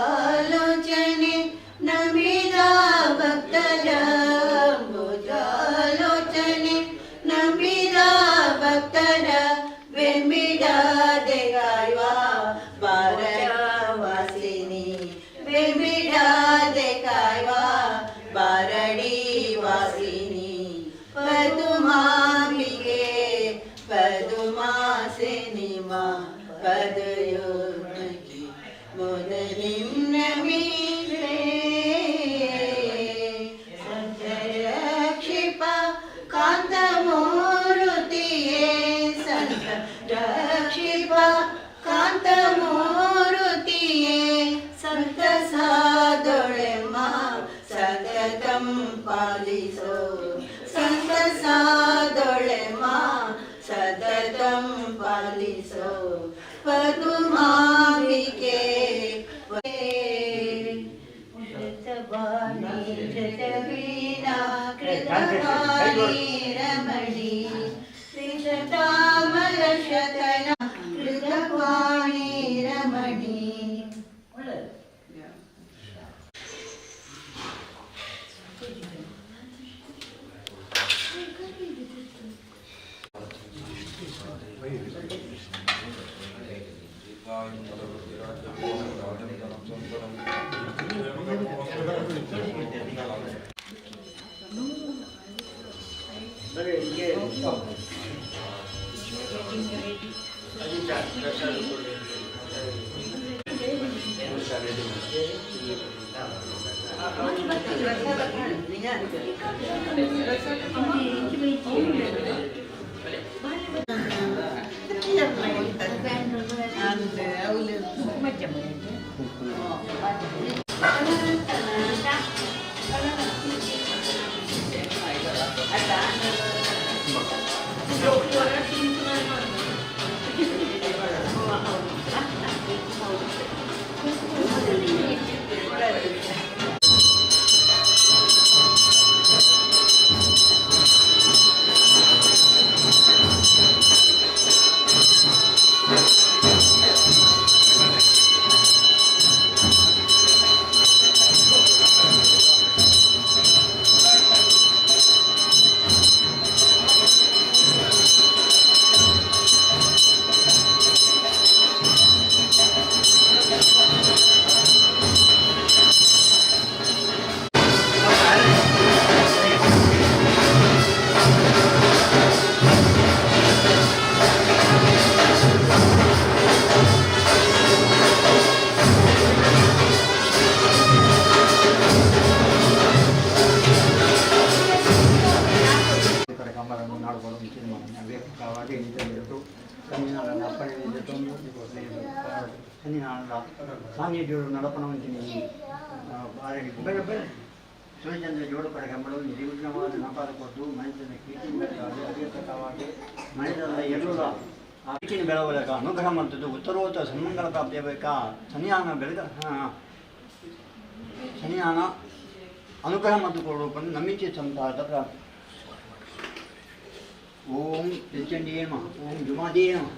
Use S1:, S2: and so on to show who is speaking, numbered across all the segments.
S1: ಅಂಬುಜಾಲೋಚನೆ ನಂಬಿದ ಭಕ್ತರ, ಅಂಬುಜಾಲೋಚನೆ ನಂಬಿದ ಭಕ್ತರ ಬೆಂಬಿಡದೆ ಕಾಯುವ ಬಾರವಾಸಿನಿ, ಬೆಂಬಿಡದೆ ಕಾಯುವ ಬಾರಡಿ ವಾಸಿನಿ. ಪದುಮಾಂಬಿಕೆ ಪದುಮಾಸಿನಿ ಮಾ ಪದಯುಗ್ಮಕ್ಕೆ ಮೊದಲಿಂ ನಮಿಪೆ. ಸಂತ ರಕ್ಷಿಪ ಕಾಂತಮೂರುತಿಯೇ, ಸಂತ ರಕ್ಷಿಪ ಕಾಂತಮೂರುತಿಯೇ, ಸಂತಸಾದೊಳೆಮ್ಮ ಸತತಂ ಪಾಲಿಸೋ, ಸಂತಸಾದೊಳೆಮ್ಮ ಸತತಂ ಪಾಲಿಸೋ. ಪದುಮಾಂಬಿಕೆ ಶತವಾಣಿ ಶತವೀಣಾ ಕೃತವಾಣಿ ರಮಣಿ ತ್ರಿಶತಾಮಲ ಶತನ ಕೃತವಾಣಿ ರಮಣಿ.
S2: ಕಂಬಳನ್ನು ನಾಡುಗಳು ಅವ್ಯಕ್ತವಾಗಿ ನಿಂತಿರುವುದು ಸನ್ನಿಧಾನದ ಅಪ್ಪಣೆ ಸನ್ನಿಧಾನದ ಸಾನ್ನಿಧ್ಯರು ನಡಪಣವಂಚಿನಿ ಸೂರ್ಯಚಂದ್ರ ಜೋಡುಪಡ ಕಂಬಳು ನಿರ್ವಿಘ್ನವಾದ ನಪಾದ ಕೊಟ್ಟು ಮನೆತನ ಕೀರ್ತಿ ಬೆಳಕಾಗಿ ಅವ್ಯಕ್ತವಾಗಿ ಮನೆತನದ ಎಲ್ಲರ ಆ ಕೀರ್ತಿನ ಬೆಳವಲಕ ಅನುಗ್ರಹ ಮಂತದ್ದು ಉತ್ತರೋತ್ತರ ಸನ್ಮಂಗಳ ಪ್ರಾಪ್ತಿಯ ಬೇಕಾ ಸನ್ನಿಧಾನ ಬೆಳಗ ಸನ್ನಿಧಾನ ಅನುಗ್ರಹ ಮತ್ತು ಕೊಡುವ ನಂಬಿಕೆ ಸಂತಾನದ ಪ್ರಾಪ್ತಿ. ಓಂ ತಿರುಚಂಡಿಯೇ ನಮಃ. ಓಂ ಜುಮಾದಿಯೇ ನಮಃ.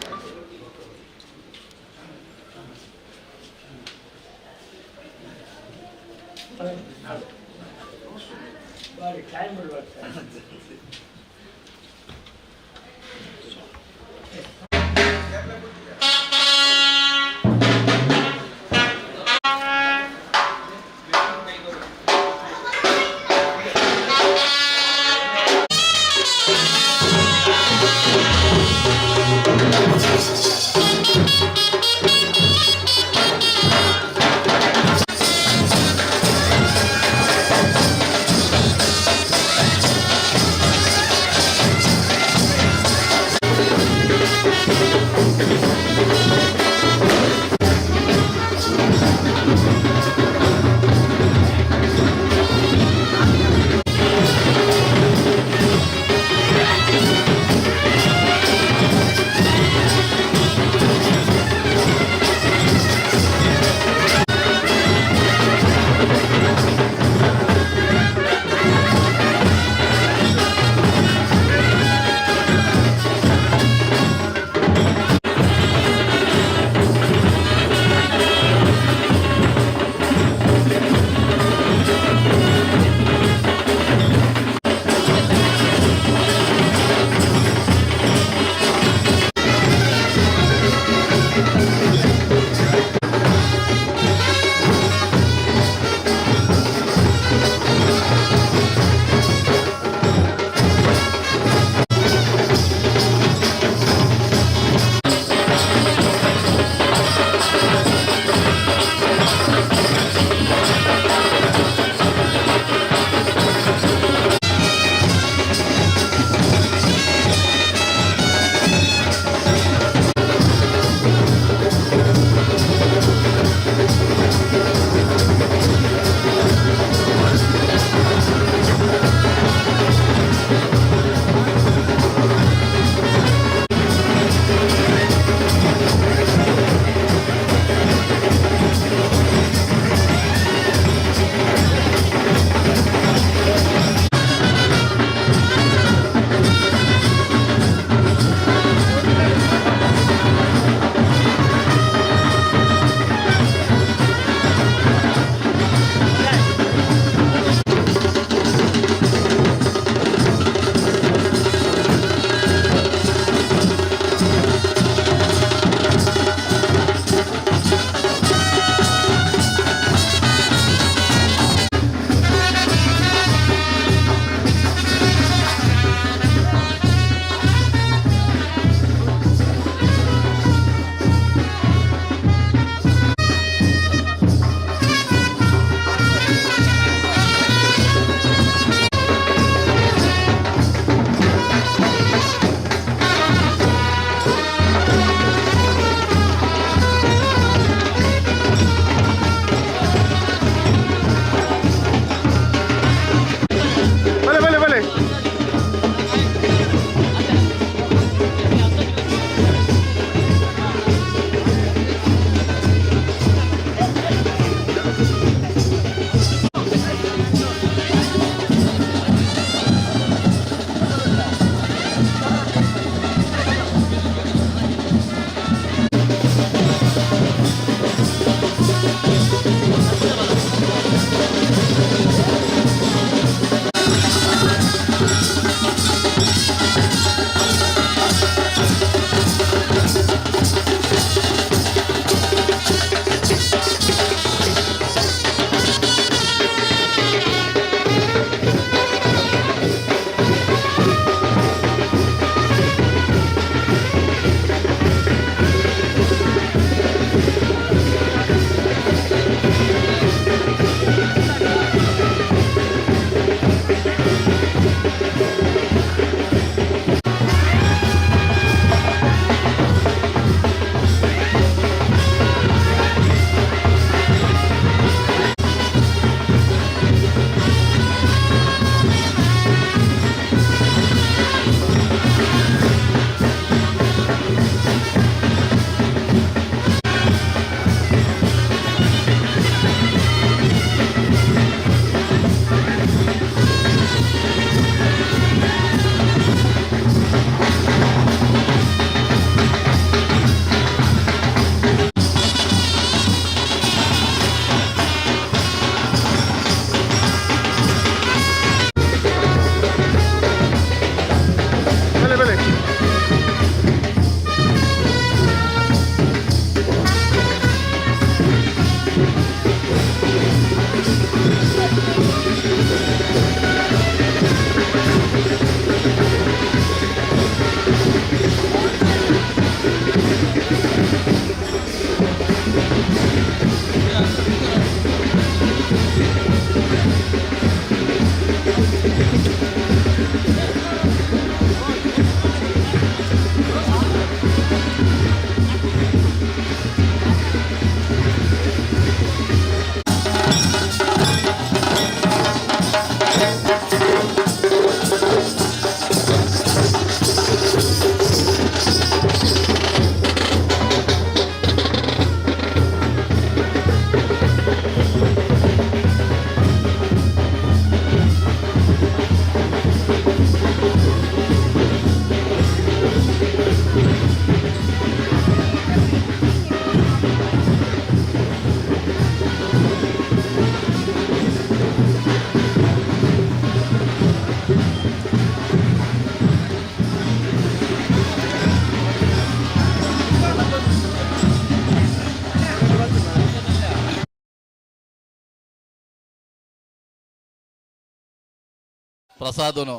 S3: ಪ್ರಸಾದನು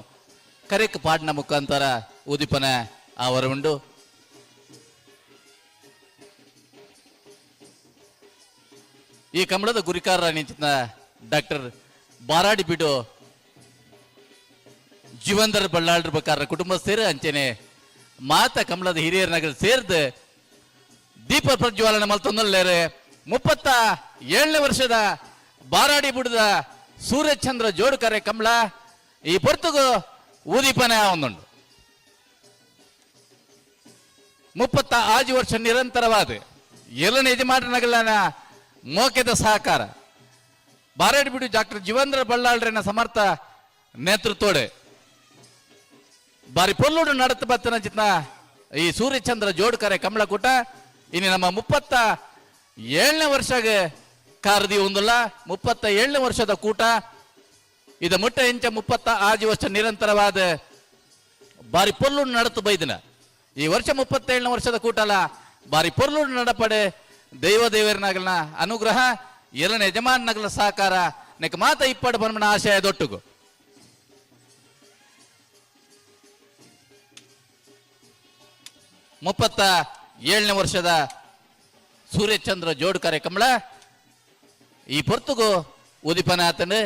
S3: ಕರೆಕ್ ಪಾಡ್ನ ಮುಖಾಂತರ ಉದಿಪನ ಆವರ ಉಂಡು. ಈ ಕಮಲದ ಗುರಿಕಾರ ನಿಂಚಿನ ಡಾಕ್ಟರ್ ಬಾರಾಡಿ ಬಿಡು ಜೀವಂದರ್ ಬಳ್ಳಾಳ್ರ ಬಕಾರ ಕುಟುಂಬ ಸೇರಿ ಅಂಚೆನೆ ಮಾತ ಕಮಲದ ಹಿರಿಯರ ನಗರ ಸೇರ್ದು ದೀಪ ಪ್ರಜ್ವಾಲನೆ ಮಲ್ತೊಂದಲ್ಲೇರೆ. 37ನೇ ವರ್ಷದ ಬಾರಾಡಿ ಬುಡದ ಸೂರ್ಯಚಂದ್ರ ಜೋಡುಕರೆ ಕಮಲ ಈ ಪೊರ್ತುಗು ಊದಿಪನೆ ಒಂದುಂಡು. 36 ವರ್ಷ ನಿರಂತರವಾದ ಎಲ್ಲ ಯಜಮಾನನಗಳನ್ನ ಮೋಕೆದ ಸಹಕಾರ ಬಾರಾಡಿ ಬಿಡು ಡಾಕ್ಟರ್ ಜೀವೇಂದ್ರ ಬಳ್ಳಾಳ್ರನ ಸಮರ್ಥ ನೇತೃತ್ವಡೆ ಬಾರಿ ಪೊಲ್ಲುಡು ನಡತ ಬತ್ತನ ಚಿತ್ನ ಈ ಸೂರ್ಯಚಂದ್ರ ಜೋಡ್ಕರೆ ಕಮಲಕೂಟ ಇನ್ನು ನಮ್ಮ 37ನೇ ವರ್ಷಗೆ ಕಾರದಿ ಒಂದಲ್ಲ 37ನೇ ವರ್ಷದ ಕೂಟ ಇದ ಮುಟ್ಟ ಇಂಚ 36 ವರ್ಷ ನಿರಂತರವಾದ ಬಾರಿ ಪೊಲ್ಲು ನಡತು ಬೈದಿನ ಈ ವರ್ಷ 37ನೇ ವರ್ಷದ ಕೂಟಲ ಬಾರಿ ಪೊರ್ಲು ನಡಪಡೆ ದೈವ ದೇವರನಗಲ್ನ ಅನುಗ್ರಹ ಎರನ ಯಜಮಾನನಗಲ ಸಹಕಾರ ನೆಕ್ ಮಾತ ಇಪ್ಪಡು ಬನ್ಮನ ಆಶಯ ದೊಟ್ಟುಗು. 37ನೇ ವರ್ಷದ ಸೂರ್ಯಚಂದ್ರ ಜೋಡ್ಕರೆ ಕಮಲ ಈ ಪೊರ್ತುಗು ಉದಿಪನ ಆತನು.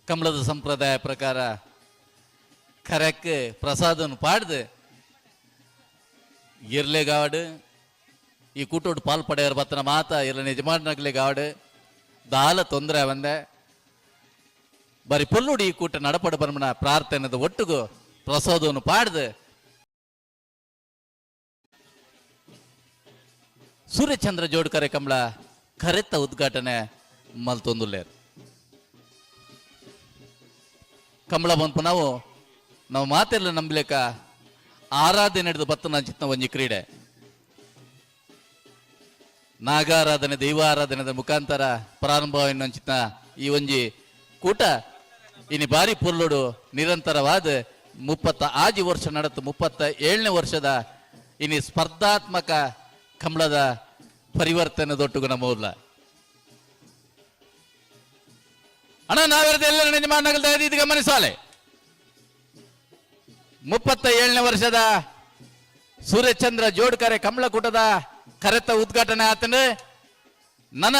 S3: ಕಮಲದ ಸಂಪ್ರದಾಯ ಪ್ರಕಾರ ಕರೆಕ್ ಪ್ರಸಾದನ್ನು ಪಾಡ್ದು ಇರ್ಲೆಗಾಡು ಈ ಕೂಟೋಡು ಪಾಲ್ ಪಡೆಯರ್ ಬತ್ತನ ಮಾತ ಇರ್ಲ ಯಜಮಾನಗ್ಲೆಗಾಡು ದಾಲ ತೊಂದರೆ ಬಂದೆ ಬರಿ ಪೊಲ್ಲುಡಿ ಈ ಕೂಟ ನಡಪಡ ಬರ್ಮನ ಪ್ರಾರ್ಥನೆದ ಒಟ್ಟುಗು ಪ್ರಸಾದವನ್ನು ಪಾಡ್ದು ಸೂರ್ಯಚಂದ್ರ ಜೋಡ್ಕರೆ ಕಮಲ ಕರೆತ್ತ ಉದ್ಘಾಟನೆ ಮಲ್ತೊಂದುಲ್ಲೇರು. ಕಮಲ ಬಂಪು ನಾವು ನಾವು ಮಾತೆಲ್ಲ ನಂಬಲೇಕ ಆರಾಧನೆ ನಡೆದು ಬತ್ತನ ಚಿತ್ನ ಒಂಜಿ ಕ್ರೀಡೆ ನಾಗಾರಾಧನೆ ದೈವಾರಾಧನೆದ ಮುಖಾಂತರ ಪ್ರಾರಂಭ ಚಿತ್ನ ಈ ಒಂಜಿ ಕೂಟ ಇನಿ ಬಾರಿ ಪೊಲ್ಲುಡು ನಿರಂತರವಾದ 36 ವರ್ಷ ನಡೆತು 37ನೇ ವರ್ಷದ ಇನಿ ಸ್ಪರ್ಧಾತ್ಮಕ ಕಮಲದ ಪರಿವರ್ತನೆ ದೊಟ್ಟುಗು ನಮ್ಮ ಅಣ್ಣ ನಾವೆರದ ಎಲ್ಲ ಯಜಮಾನಗಲ್ದ ಇದು ಗಮನಿಸಾಲೆ. 37ನೇ ವರ್ಷದ ಸೂರ್ಯಚಂದ್ರ ಜೋಡ್ಕರೆ ಕಮಲಕೂಟದ ಕರೆತ ಉದ್ಘಾಟನೆ ಆತನ ನನ್ನ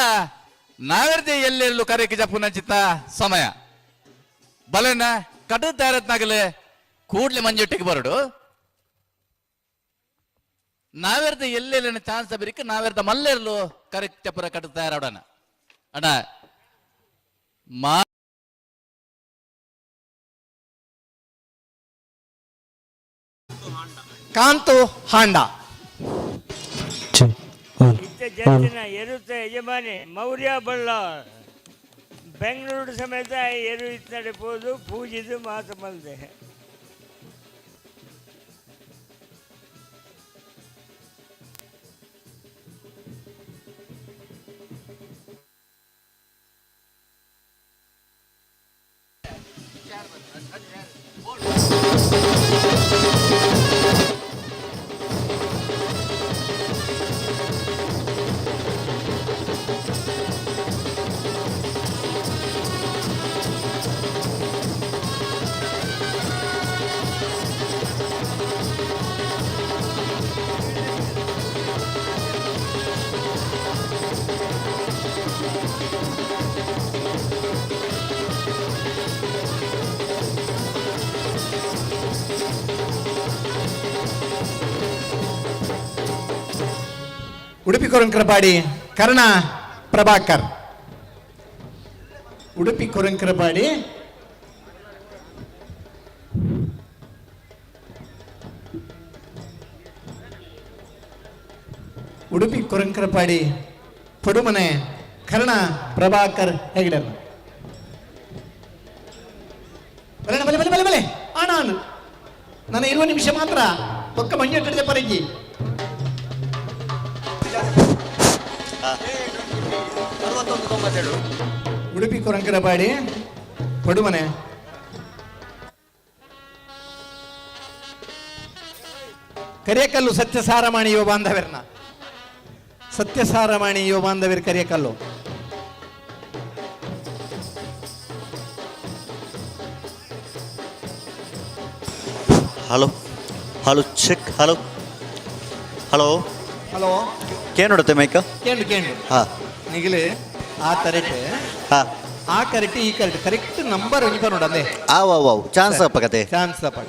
S3: ನಾವೆರ್ದೆ ಎಲ್ಲೆಲ್ಲೂ ಕರೆಕ್ಕೆ ಜಪ್ಪುನ ಚಿತ್ತ ಸಮಯ ಬಲೆನ ಕಡು ತಯಾರತ್ನಾಗಲೆ ಕೂಡ್ಲೆ ಮಂಜೊಟ್ಟಿಗೆ ಬರಡು ನಾವೆರ್ದ ಎಲ್ಲೆಲ್ಲ ಚಾನ್ಸ್ ಬಿರಿಕ ನಾವೆರ್ದ ಮಲ್ಲೆರ್ಲು ಕರೆಕ್ ಚಪ್ಪರ ಕಟ್ಟು ತಯಾರಾಡೋಣ ಅಣ್ಣ ಮಾ
S4: ಕಾಂತು ಹಾಂಡ.
S5: ಇತ್ತ ಜತ್ತಿನ ಎರುತ್ತ ಯಜಮಾನಿ ಮೌರ್ಯ ಬಳ್ಳಾಳ್ ಬೆಂಗಳೂರು ಸಮೇತ ಎರು ಇತ್ತಡೆ ಪೋದು ಪೂಜಿದು ಮಾತು ಮಲ್ದೆ.
S4: ಉಡುಪಿ ಕೊರಂಕರಪಾಡಿ ಕರ್ಣ ಪ್ರಭಾಕರ್. ಉಡುಪಿ ಕೊರಂಕರಪಾಡಿ ಉಡುಪಿ ಕೊರಂಕರಪಾಡಿ ಪಡುಮನೆ ಕರ್ಣ ಪ್ರಭಾಕರ್ ಹೆಗಡೆ. ಬಲೆ ಬಲೆ ಬಲೆ ಬಲೆ ಬಲೆ ಆಣಾನು ನಾನು 20 ನಿಮಿಷ ಮಾತ್ರ ಪಕ್ಕ ಮಂಜು ಪರಗಿ. ಉಡುಪಿ ಕೊರಂಕರಪಾಡಿ ಪಡುಮನೆ ಕರಿಯಕಲ್ಲು ಸತ್ಯಸಾರಮಾಣಿ ಯುವ ಬಾಂಧವ್ಯರ್ನ, ಸತ್ಯಸಾರಮಾಣಿ ಯುವ ಬಾಂಧವ್ಯರ್ Kariyakallu.
S6: Hello hello check hello hello
S4: hello.
S6: ಕೇನುಡುತ್ತೆ ಮೈಕ?
S4: ಕೇಳು ಕೇಳು.
S6: ಹಾ.
S4: ನಿಗಲಿ ಆ ತರಟೆ.
S6: ಹಾ.
S4: ಆ ಕರೆಕ್ಟ್, ಈ ಕರೆಕ್ಟ್, ಕರೆಕ್ಟ್ ನಂಬರ್ ಒಂಜಿ ನೋಡು ಅಲ್ಲೇ.
S6: ಆವ್ ಆವ್ ಆವ್, ಚಾನ್ಸ್ ಅಪ್ಪ ಕತೆ.
S4: ಚಾನ್ಸ್ ಅಪ್ಪ.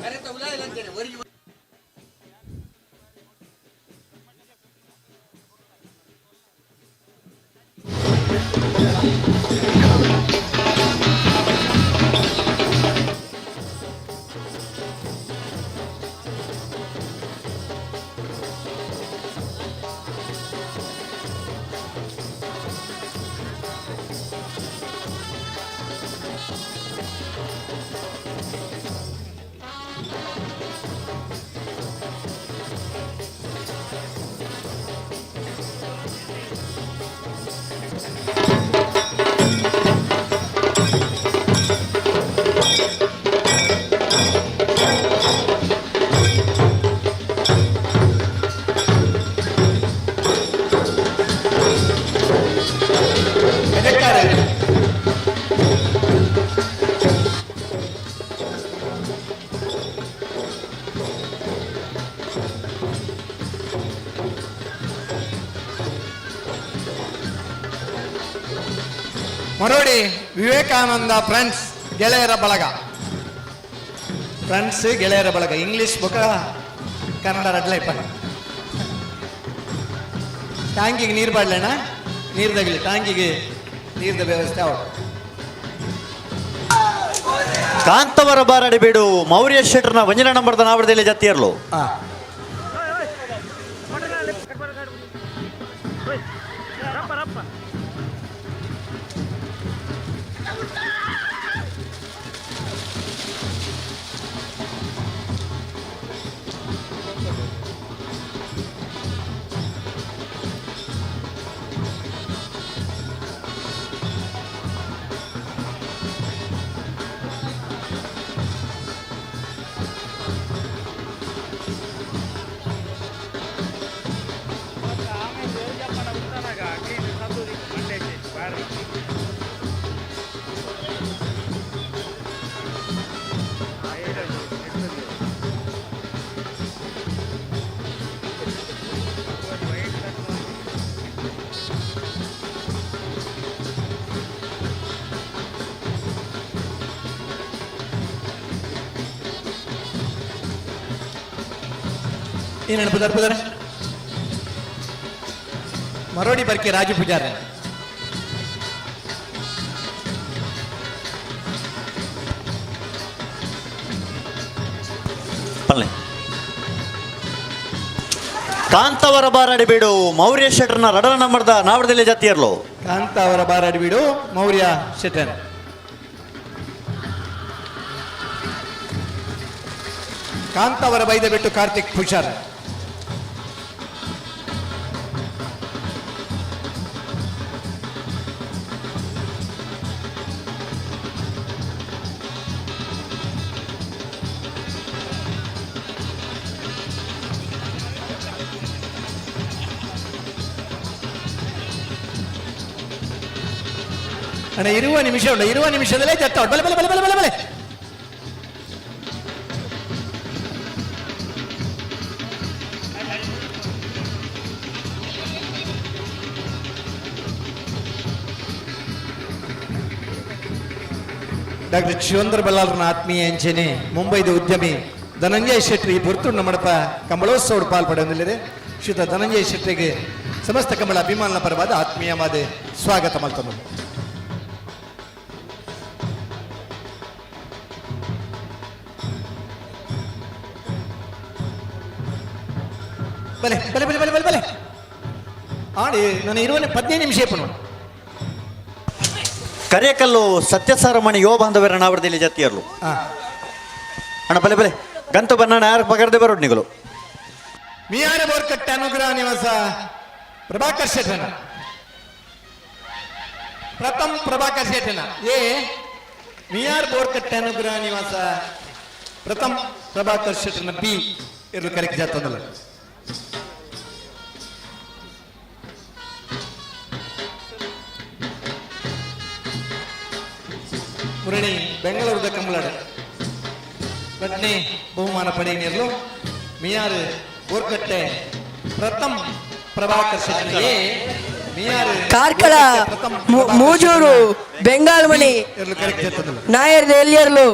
S4: ಮರೋಡಿ ವಿವೇಕಾನಂದ ಫ್ರೆಂಡ್ಸ್ ಗೆಳೆಯರ ಬಳಗ, ಫ್ರೆಂಡ್ಸ್ ಗೆಳೆಯರ ಬಳಗ, ಇಂಗ್ಲಿಷ್ ಬುಕ ಕನ್ನಡ ರಡ್ಲೈಪ. ಟ್ಯಾಂಕಿಗೆ ನೀರು ಬಾಡ್ಲೇಣ, ನೀರು ತಗಲಿ, ಟ್ಯಾಂಕಿಗೆ ನೀರ್ದ ವ್ಯವಸ್ಥೆ ಅವಳು.
S6: ಕಾಂತವರ ಬಾರಡಿ ಬೀಡು ಮೌರ್ಯ ಶೆಟ್ಟರ್ನ ವಂಜನ ನಂಬರ್ದ ನಾವಡದಲ್ಲಿ ಜತ್ತಿಯರ್ಲು.
S4: ಹಾ. ಏನೇನು ಪುದಾರ್ ಪುದಾರ ಮರೋಡಿ ಬರ್ಕೆ ರಾಜು ಪೂಜಾರ.
S6: ಪಲ್ಲೆ ಕಾಂತವರ ಬಾರಡಿ ಬೀಡು ಮೌರ್ಯ ಶೆಟ್ಟರ್ನ ರಡನ ನಂಬರ್ದ ನಾವಡದಲ್ಲಿ ಜತ್ತಿಯರ್ಲು.
S4: ಕಾಂತ ಅವರ ಬಾರಾಡಿ ಬೀಡು ಮೌರ್ಯ ಶೆಟ್ಟರ್. ಕಾಂತ ಅವರ ಬೈದ ಬಿಟ್ಟು ಕಾರ್ತಿಕ್ ಪೂಜಾರ್. ಅಣ್ಣ 20 ನಿಮಿಷ ಉಂಟು, 20 ನಿಮಿಷದಲ್ಲೇ ಜತ್ತ. ಬಲೆ ಬಲೆ ಬಲೆ ಬಲೆ ಬಲೆ ಬಲೆ. ಡಾಕ್ಟರ್ ಶಿವಂದ್ರ ಬಲ್ಲಾಳರನ ಆತ್ಮೀಯ ಅಂಚನೆ ಮುಂಬೈದ ಉದ್ಯಮಿ ಧನಂಜಯ ಶೆಟ್ಟಿ ಪುರ್ತುಂಡ ಮಡಪ ಕಂಬಳೋತ್ಸವ ಪಾಲ್ಪಡೆಯೊಂದಿದೆ. ಶ್ರೀಯುತ ಧನಂಜಯ ಶೆಟ್ಟಿಗೆ ಸಮಸ್ತ ಕಂಬಳ ಅಭಿಮಾನ ಪರವಾದ ಆತ್ಮೀಯವಾದ ಸ್ವಾಗತ ಮಾಡ್ತಾನೆ. ಬಲೆ ಬಲೆ ಬಲೆ ಬಲೆ ಬಲೆ ಬಲೆ. ಆಡಿ ನಾನು ಇರುವನೆ 15 ನಿಮಿಷ ಇಪ್ಪನು.
S6: ಕರಿಯಕಲ್ಲು ಸತ್ಯಸಾರಮಣಿ ಯುವ ಬಾಂಧವರ ನಾವರದಲ್ಲಿ ಜತಿಯರ್ಲು.
S4: ಹಾ.
S6: ಅಣ್ಣ, ಬಲೆ ಬಲೆ, ಗಂತು ಬನ್ನ ಯಾರು ಪಗರ್ದೆ ಬರೋಡು ನಿಗಲು.
S4: ಮಿಯಾರ ಬೋರ್ಕಟ್ಟೆ ಅನುಗ್ರಹ ನಿವಾಸ ಪ್ರಭಾಕರ್ ಶೆಟ್ಟನ, ಪ್ರಥಮ್ ಪ್ರಭಾಕರ್ ಶೆಟ್ಟನ ಎ. ಮಿಯಾರ್ ಬೋರ್ಕಟ್ಟೆ ಅನುಗ್ರಹ ನಿವಾಸ ಪ್ರಥಮ್ ಪ್ರಭಾಕರ್ ಶೆಟ್ಟನ ಬಿ ಇರು ಕರೆಕ್ಟ್ ಜಾತದಲ್ಲ. ಮುರಣಿ ಬೆಂಗಳೂರದ ಕಂಬಳಾಡ ಪಟ್ನೆ ಬಹುಮಾನ ಪಡೆಯಲು ಮಿಯಾರು ಬೋರ್ಕಟ್ಟೆ ಪ್ರಥಮ್ ಪ್ರಭಾಕರ್ ಶೆಟ್ಟಿ ಎ, ಮಿಯಾರು
S7: ಕಾರ್ಕಳ
S4: ಪ್ರಥಮ್
S7: ಮೂಜೂರು ಬೆಂಗಾಲ್ ಮಣಿ
S4: ಇರ್ಲು ಕರೆಕ್ಟ್ ಜತ್ತದಲ್ಲ.
S7: ನಾಯರ್ ಎಲ್ಲಿಯರ್ಲು.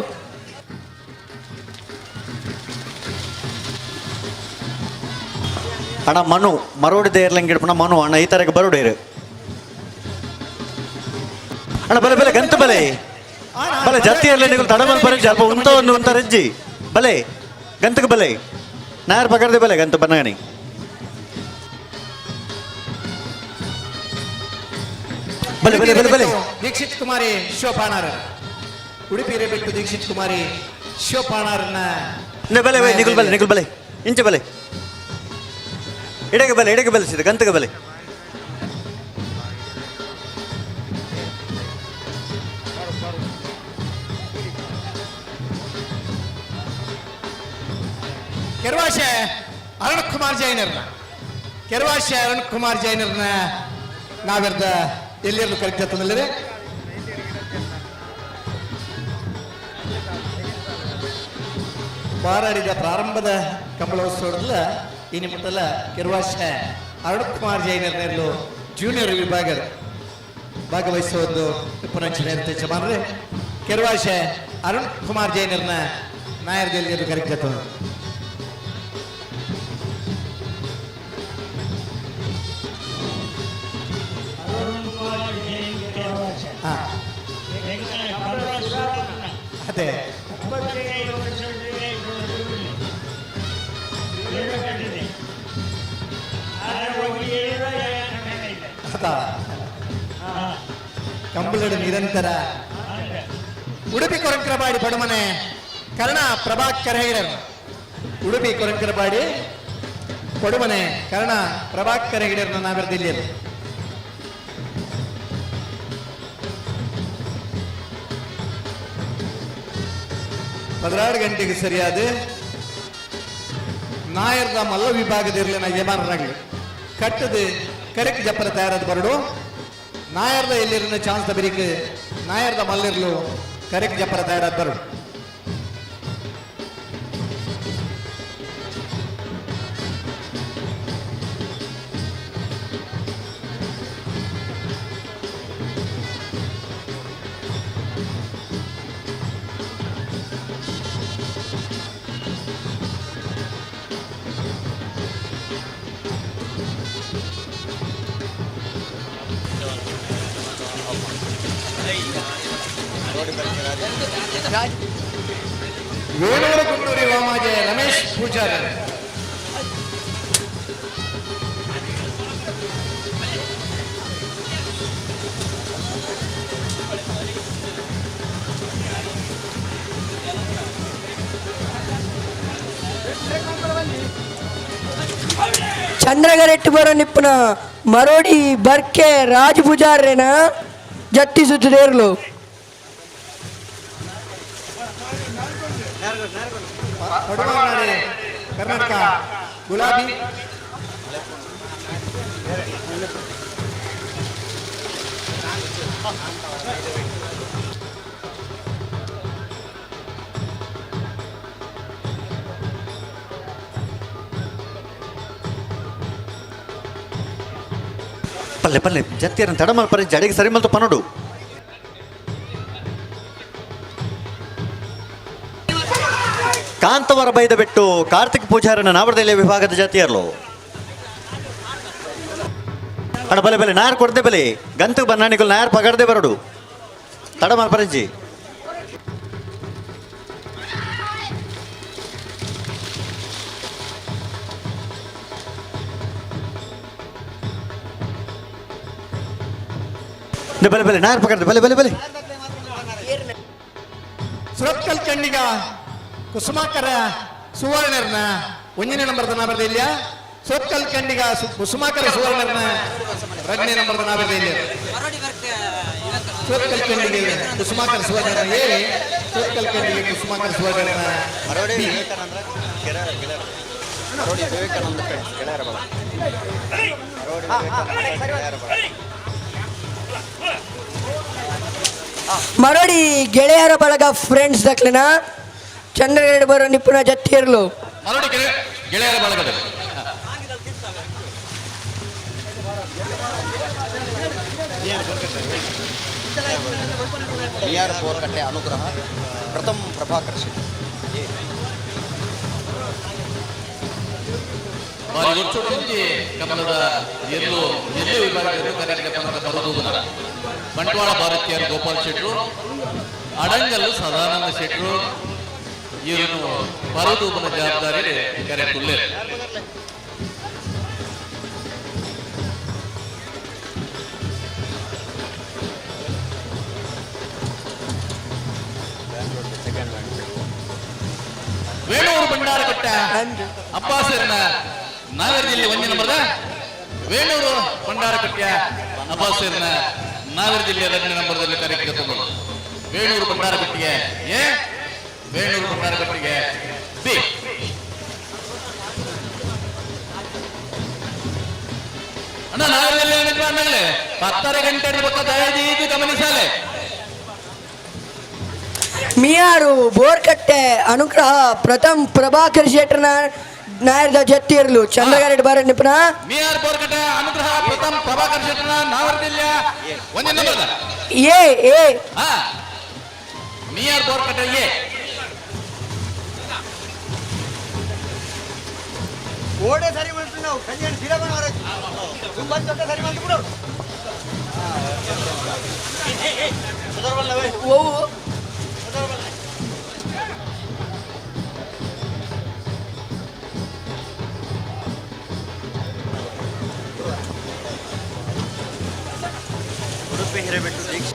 S6: ಅಣ್ಣ, ಮನು ಮರೋಡಿದ ಏರ್ಲಂಗ್ ಹಿಡ್ಪಣ ಮನು ಅಣ್ಣ, ಈ ತರಕ್ಕೆ ಬರೋಡೇರು ಅಣ್ಣ. ಬಲೆ ಬಲೆ, ಗಂತು ಬಲೆ ಬಲೆ, ಜತ್ತಿ ಇರ್ಲಿ ನೀವು. ತಡಮಲ್ ಬರೀ ಅಲ್ಪ ಉಂತ ಒಂದು ಉಂತ ರಜ್ಜಿ. ಬಲೆ, ಗಂತಕ್ಕೆ ಬಲೆ, ನಾಯರ್ ಪಗರ್ದೆ ಬಲೆ, ಗಂತು ಬನ್ನಗಣಿ. ಬಲೆ ಬಲೆ ಬಲೆ ಬಲೆ.
S4: ದೀಕ್ಷಿತ್ ಕುಮಾರಿ ಶಿವಪಾಣಾರ, ಉಡುಪಿ ಬಿಟ್ಟು ದೀಕ್ಷಿತ್ ಕುಮಾರಿ ಶಿವಪಾಣಾರನ್ನ.
S6: ನೆ ಬಲೆ ಬಲೆ, ನಿಗುಲ್ ಬಲೆ, ನಿಗುಲ್ ಬಲೆ, ಇಂಚೆ ಬಲೆ, ಇಡಗೆ ಬಲೆ, ಇಡಗೆ ಬಲೆ, ಸೀದಾ ಗಂತಗೆ ಬಲೆ.
S4: ಕೆರ್ವಾಶೆ ಅರುಣ್ ಕುಮಾರ್ ಜೈನರ್ನ, ಕೆರ್ವಾಶೆ ಅರುಣ್ ಕುಮಾರ್ ಜೈನರ್ನ ನಾವೆರ್ದ ಎಲ್ಲಿರ್ಲು ಕರೆಕ್ಟ್ ಜತ್ತದಲ್ಲದೆ. ಪಾರಾಡಿದ ಪ್ರಾರಂಭದ ಕಂಬಳೋತ್ಸವದಲ್ಲ ಈ ನಿಮಿತ್ತಲ್ಲ ಕೆರ್ವಾಶೆ ಅರುಣ್ ಕುಮಾರ್ ಜೈನರ್ನೆಲ್ಲೂ ಜೂನಿಯರ್ ವಿಭಾಗ ಭಾಗವಹಿಸುವ ಒಂದು ಪುನಂಚನೆ ಯಜಮಾನರೇ, ಕೆರ್ವಾಶೆ ಅರುಣ್ ಕುಮಾರ್ ಜೈನರ್ನ ನಾಯರ್ದಲ್ಲಿ ಕರೆಕ್ಟ್ ಜತ್ತದ. ಹಾ, ಅದೇ.
S5: 35 ವರ್ಷ.
S4: ಅದ ಕಂಬಳಡು ನಿರಂತರ. ಉಡುಪಿ ಕೊರಂಕರಬಾಡಿ ಪಡಮನೆ ಕರ್ಣ ಪ್ರಭಾಕರ್ ಹೆಗಡೆರ್, ಉಡುಪಿ ಕೊರಂಕರಬಾಡಿ ಪಡುಮನೆ ಕರ್ಣ ಪ್ರಭಾಕರ್ ಹೆಗಡೆರ್ನ ನಾವೆರ್ದಿಲ್ಲಿ. 16 ಗಂಟೆಗೆ ಸರಿಯಾದ ನಾಯರ್ದ ಮಲ್ಲ ವಿಭಾಗದಿರಲಿ ಯಜಮಾನರಾಗಲಿ ಕಟ್ಟದು ಕರೆಕ್ಟ್ ಜಪ್ಪರ ತಯಾರಾದ ಬರಡು. ನಾಯರ್ದ ಎಲ್ಲಿರನ ಚಾನ್ಸ್ ಬರೀಕ್ ನಾಯರ್ದ ಮಲ್ಲಿರ್ಲು ಕರೆಕ್ಟ್ ಜಪ್ಪರ ತಯಾರಾದ ಬರಡು. ವೇಣೂರು ಗುಂಡೂರಿ ವಾಮಾಜೆ ರಮೇಶ್ ಪೂಜಾರಿ.
S7: ಚಂದ್ರಗರೆಟ್ಟು ಬರೋ ನಿಪ್ಪನ ಮರೋಡಿ ಬರ್ಕೆ ರಾಜ್ ಪೂಜಾರ್ರೇನ ಜಟ್ಟಿ ಸುತ್ತದೇರ್ಲು.
S4: ಪಡುವನಾಡೆ ಕರ್ನಾಟಕ ಗುಲಾಬಿ.
S6: ಪಲ್ಲೆ ಪಲ್ಲೆ, ಜತ್ತಿಯರನ್ನ ತಡ ಮಲ್ಪರೆ, ಜಡಿಗೆ ಸರಿ ಮಲ್ತು ಪನೋಡು. ಕಾಂತವರ ಬೈದ ಬಿಟ್ಟು ಕಾರ್ತಿಕ್ ಪೂಜಾರನ ನಾವರದೆಲೆ ವಿಭಾಗದ ಜಾತಿಯರ್ಲು. ಅಣ್ಣ, ಬಲೆ ಬಲೆ, ನಾಯರ್ ಕೊಡದೆ ಬಲೆ, ಗಂತು ಬನ್ನಾಣಿಗಳು ನಾಯರ್ ಪಗಡದೆ ಬರಡು, ತಡ ಮಲ್ಪರಂಜಿ. ಬಲೆ ಬಲೆ ನಾಯರ್ ಪಕಡ್ದು ಬಲೆ ಬಲೆ ಬಲೆ.
S4: ಸುರತ್ಕಲ್ ಕಣ್ಣಿಗ ಕುಸುಮಾಕರ ಸುವರ್ಣರ್ನ ಒಂದನೇ ನಂಬರ್ದ ನಾಬರ್ದ ಇಲ್ಲ. ಸುರತ್ಕಲ್ ಕಣ್ಣಿಗ ಕುಸುಮಾಕರ ಸುವರ್ಣರ್ನ ಎರಡನೇ ನಂಬರ್ದ ನಾಬರ್ದ ಇಲ್ಲ. ಸುರತ್ಕಲ್ ಕಣ್ಣಿಗೆ ಕುಸುಮಾಕರ ಸುವರ್ಣರ್ನ ಎ, ಸುರತ್ಕಲ್ ಕಣ್ಣಿಗೆ ಕುಸುಮಾಕರ ಸುವರ್ಣರ್ನ ಬಿ.
S7: ಮರೋಡಿ ಗೆಳೆಯರ ಬಳಗ ಫ್ರೆಂಡ್ಸ್ ದಕ್ಲಿನ ಚಂದ್ರಗಡೆ ಬರೋ ನಿಪುಣ ಜತ್ತಿರ್ಲು.
S3: ಮರೋಡಿ ಗೆಳೆಯರ ಬಳಗದ
S8: ಬಿ ಆರ್ ಬೋರ್ಕಟ್ಟೆ ಅನುಗ್ರಹ ಪ್ರಥಮ್ ಪ್ರಭಾಕರ್ ಶೆಟ್ಟಿ.
S3: ಬಾರಿ ಒಚ್ಚೊಟ್ಟೊಂಜಿ ಕಮಲದ ಎಲ್ಲು ಎಲ್ಲು ವಿಭಾಗದಲ್ಲಿ ಕರ್ನಾಟಕ ಪಂಗದ ಬರದೂದನ ಬಂಟ್ವಾಳ ಭಾರತೀಯರು ಗೋಪಾಲ್ ಶೆಟ್ರು, ಅಡಂಗಲ್ಲು ಸದಾನಂದ ಶೆಟ್ರು ಇವನು ಬರದೂಬನ ಜವಾಬ್ದಾರಿ ಕರೆಕ್ಟ್. ವೇಣೂರು ಭಂಡಾರಕಟ್ಟ ಅಬ್ಬಾಸರ್ನ ನಾಗರದಲ್ಲಿ ಒಂದೇ ನಂಬರ್ದ. ವೇಣೂರು ಭಂಡಾರಕಟ್ಟೆಯ ಅಬ್ಬಾಸರ್ನ ನಾಗರ ಜಿಲ್ಲೆಯ ಎರಡನೇ ನಂಬರ್ದಲ್ಲಿ ಕಾರ್ಯಕ್ರಮ. ವೇಣೂರು ಭಂಡಾರಕಟ್ಟಿಗೆ ಎ, ವೇಣೂರು ಭಂಡಾರಕಟ್ಟಿಗೆ ಬಿ. ಅಣ್ಣ, ನಾಗರದಲ್ಲಿ ಅಣ್ಣಗಳೇ 10:30 ಗಂಟೆ ಬಕ್ಕ ದಯದೀದು ಗಮನಿಸಲೆ.
S7: ಮಿಯಾರು ಬೋರ್ಕಟ್ಟೆ ಅನುಗ್ರಹ ಪ್ರಥಮ್ ಪ್ರಭಾಕರ್ ಶೆಟ್ಟರ್ನ ನಾಯರ್ದ ಜತ್ತಿರ್ಲು ಚಂದ್ರಗಡೆ ಬರೋ ನಿಪುಣ.
S3: ಮಿಯಾರ್ ಬೋರ್ಕಟ್ಟೆ ಅನುಗ್ರಹ ಪ್ರಥಮ್ ಪ್ರಭಾಕರ್ ಶೆಟ್ಟರ್ನ ನಾಗರ ಜಿಲ್ಲೆಯ ಒಂದೇ ನಂಬರ್ದ.
S7: ಎ ಎ.
S3: ಹಾ, ಮಿಯಾರ್ ಬೋರ್ಕಟ್ಟೆ ಎ.
S2: ಓಡೆ ಸರಿ ಮಾಡ್ತೀವಿ ನಾವು ಕಲ್ಯಾಣ ಶ್ರೀರಾಮನ ತುಂಬ ಸರಿ ಮಾಡ್ಬಿಡು.
S7: ಓವು.
S6: ಉಡುಪಿ ಹಿರೇಬೆಟ್ಟು ದೀಕ್ಷ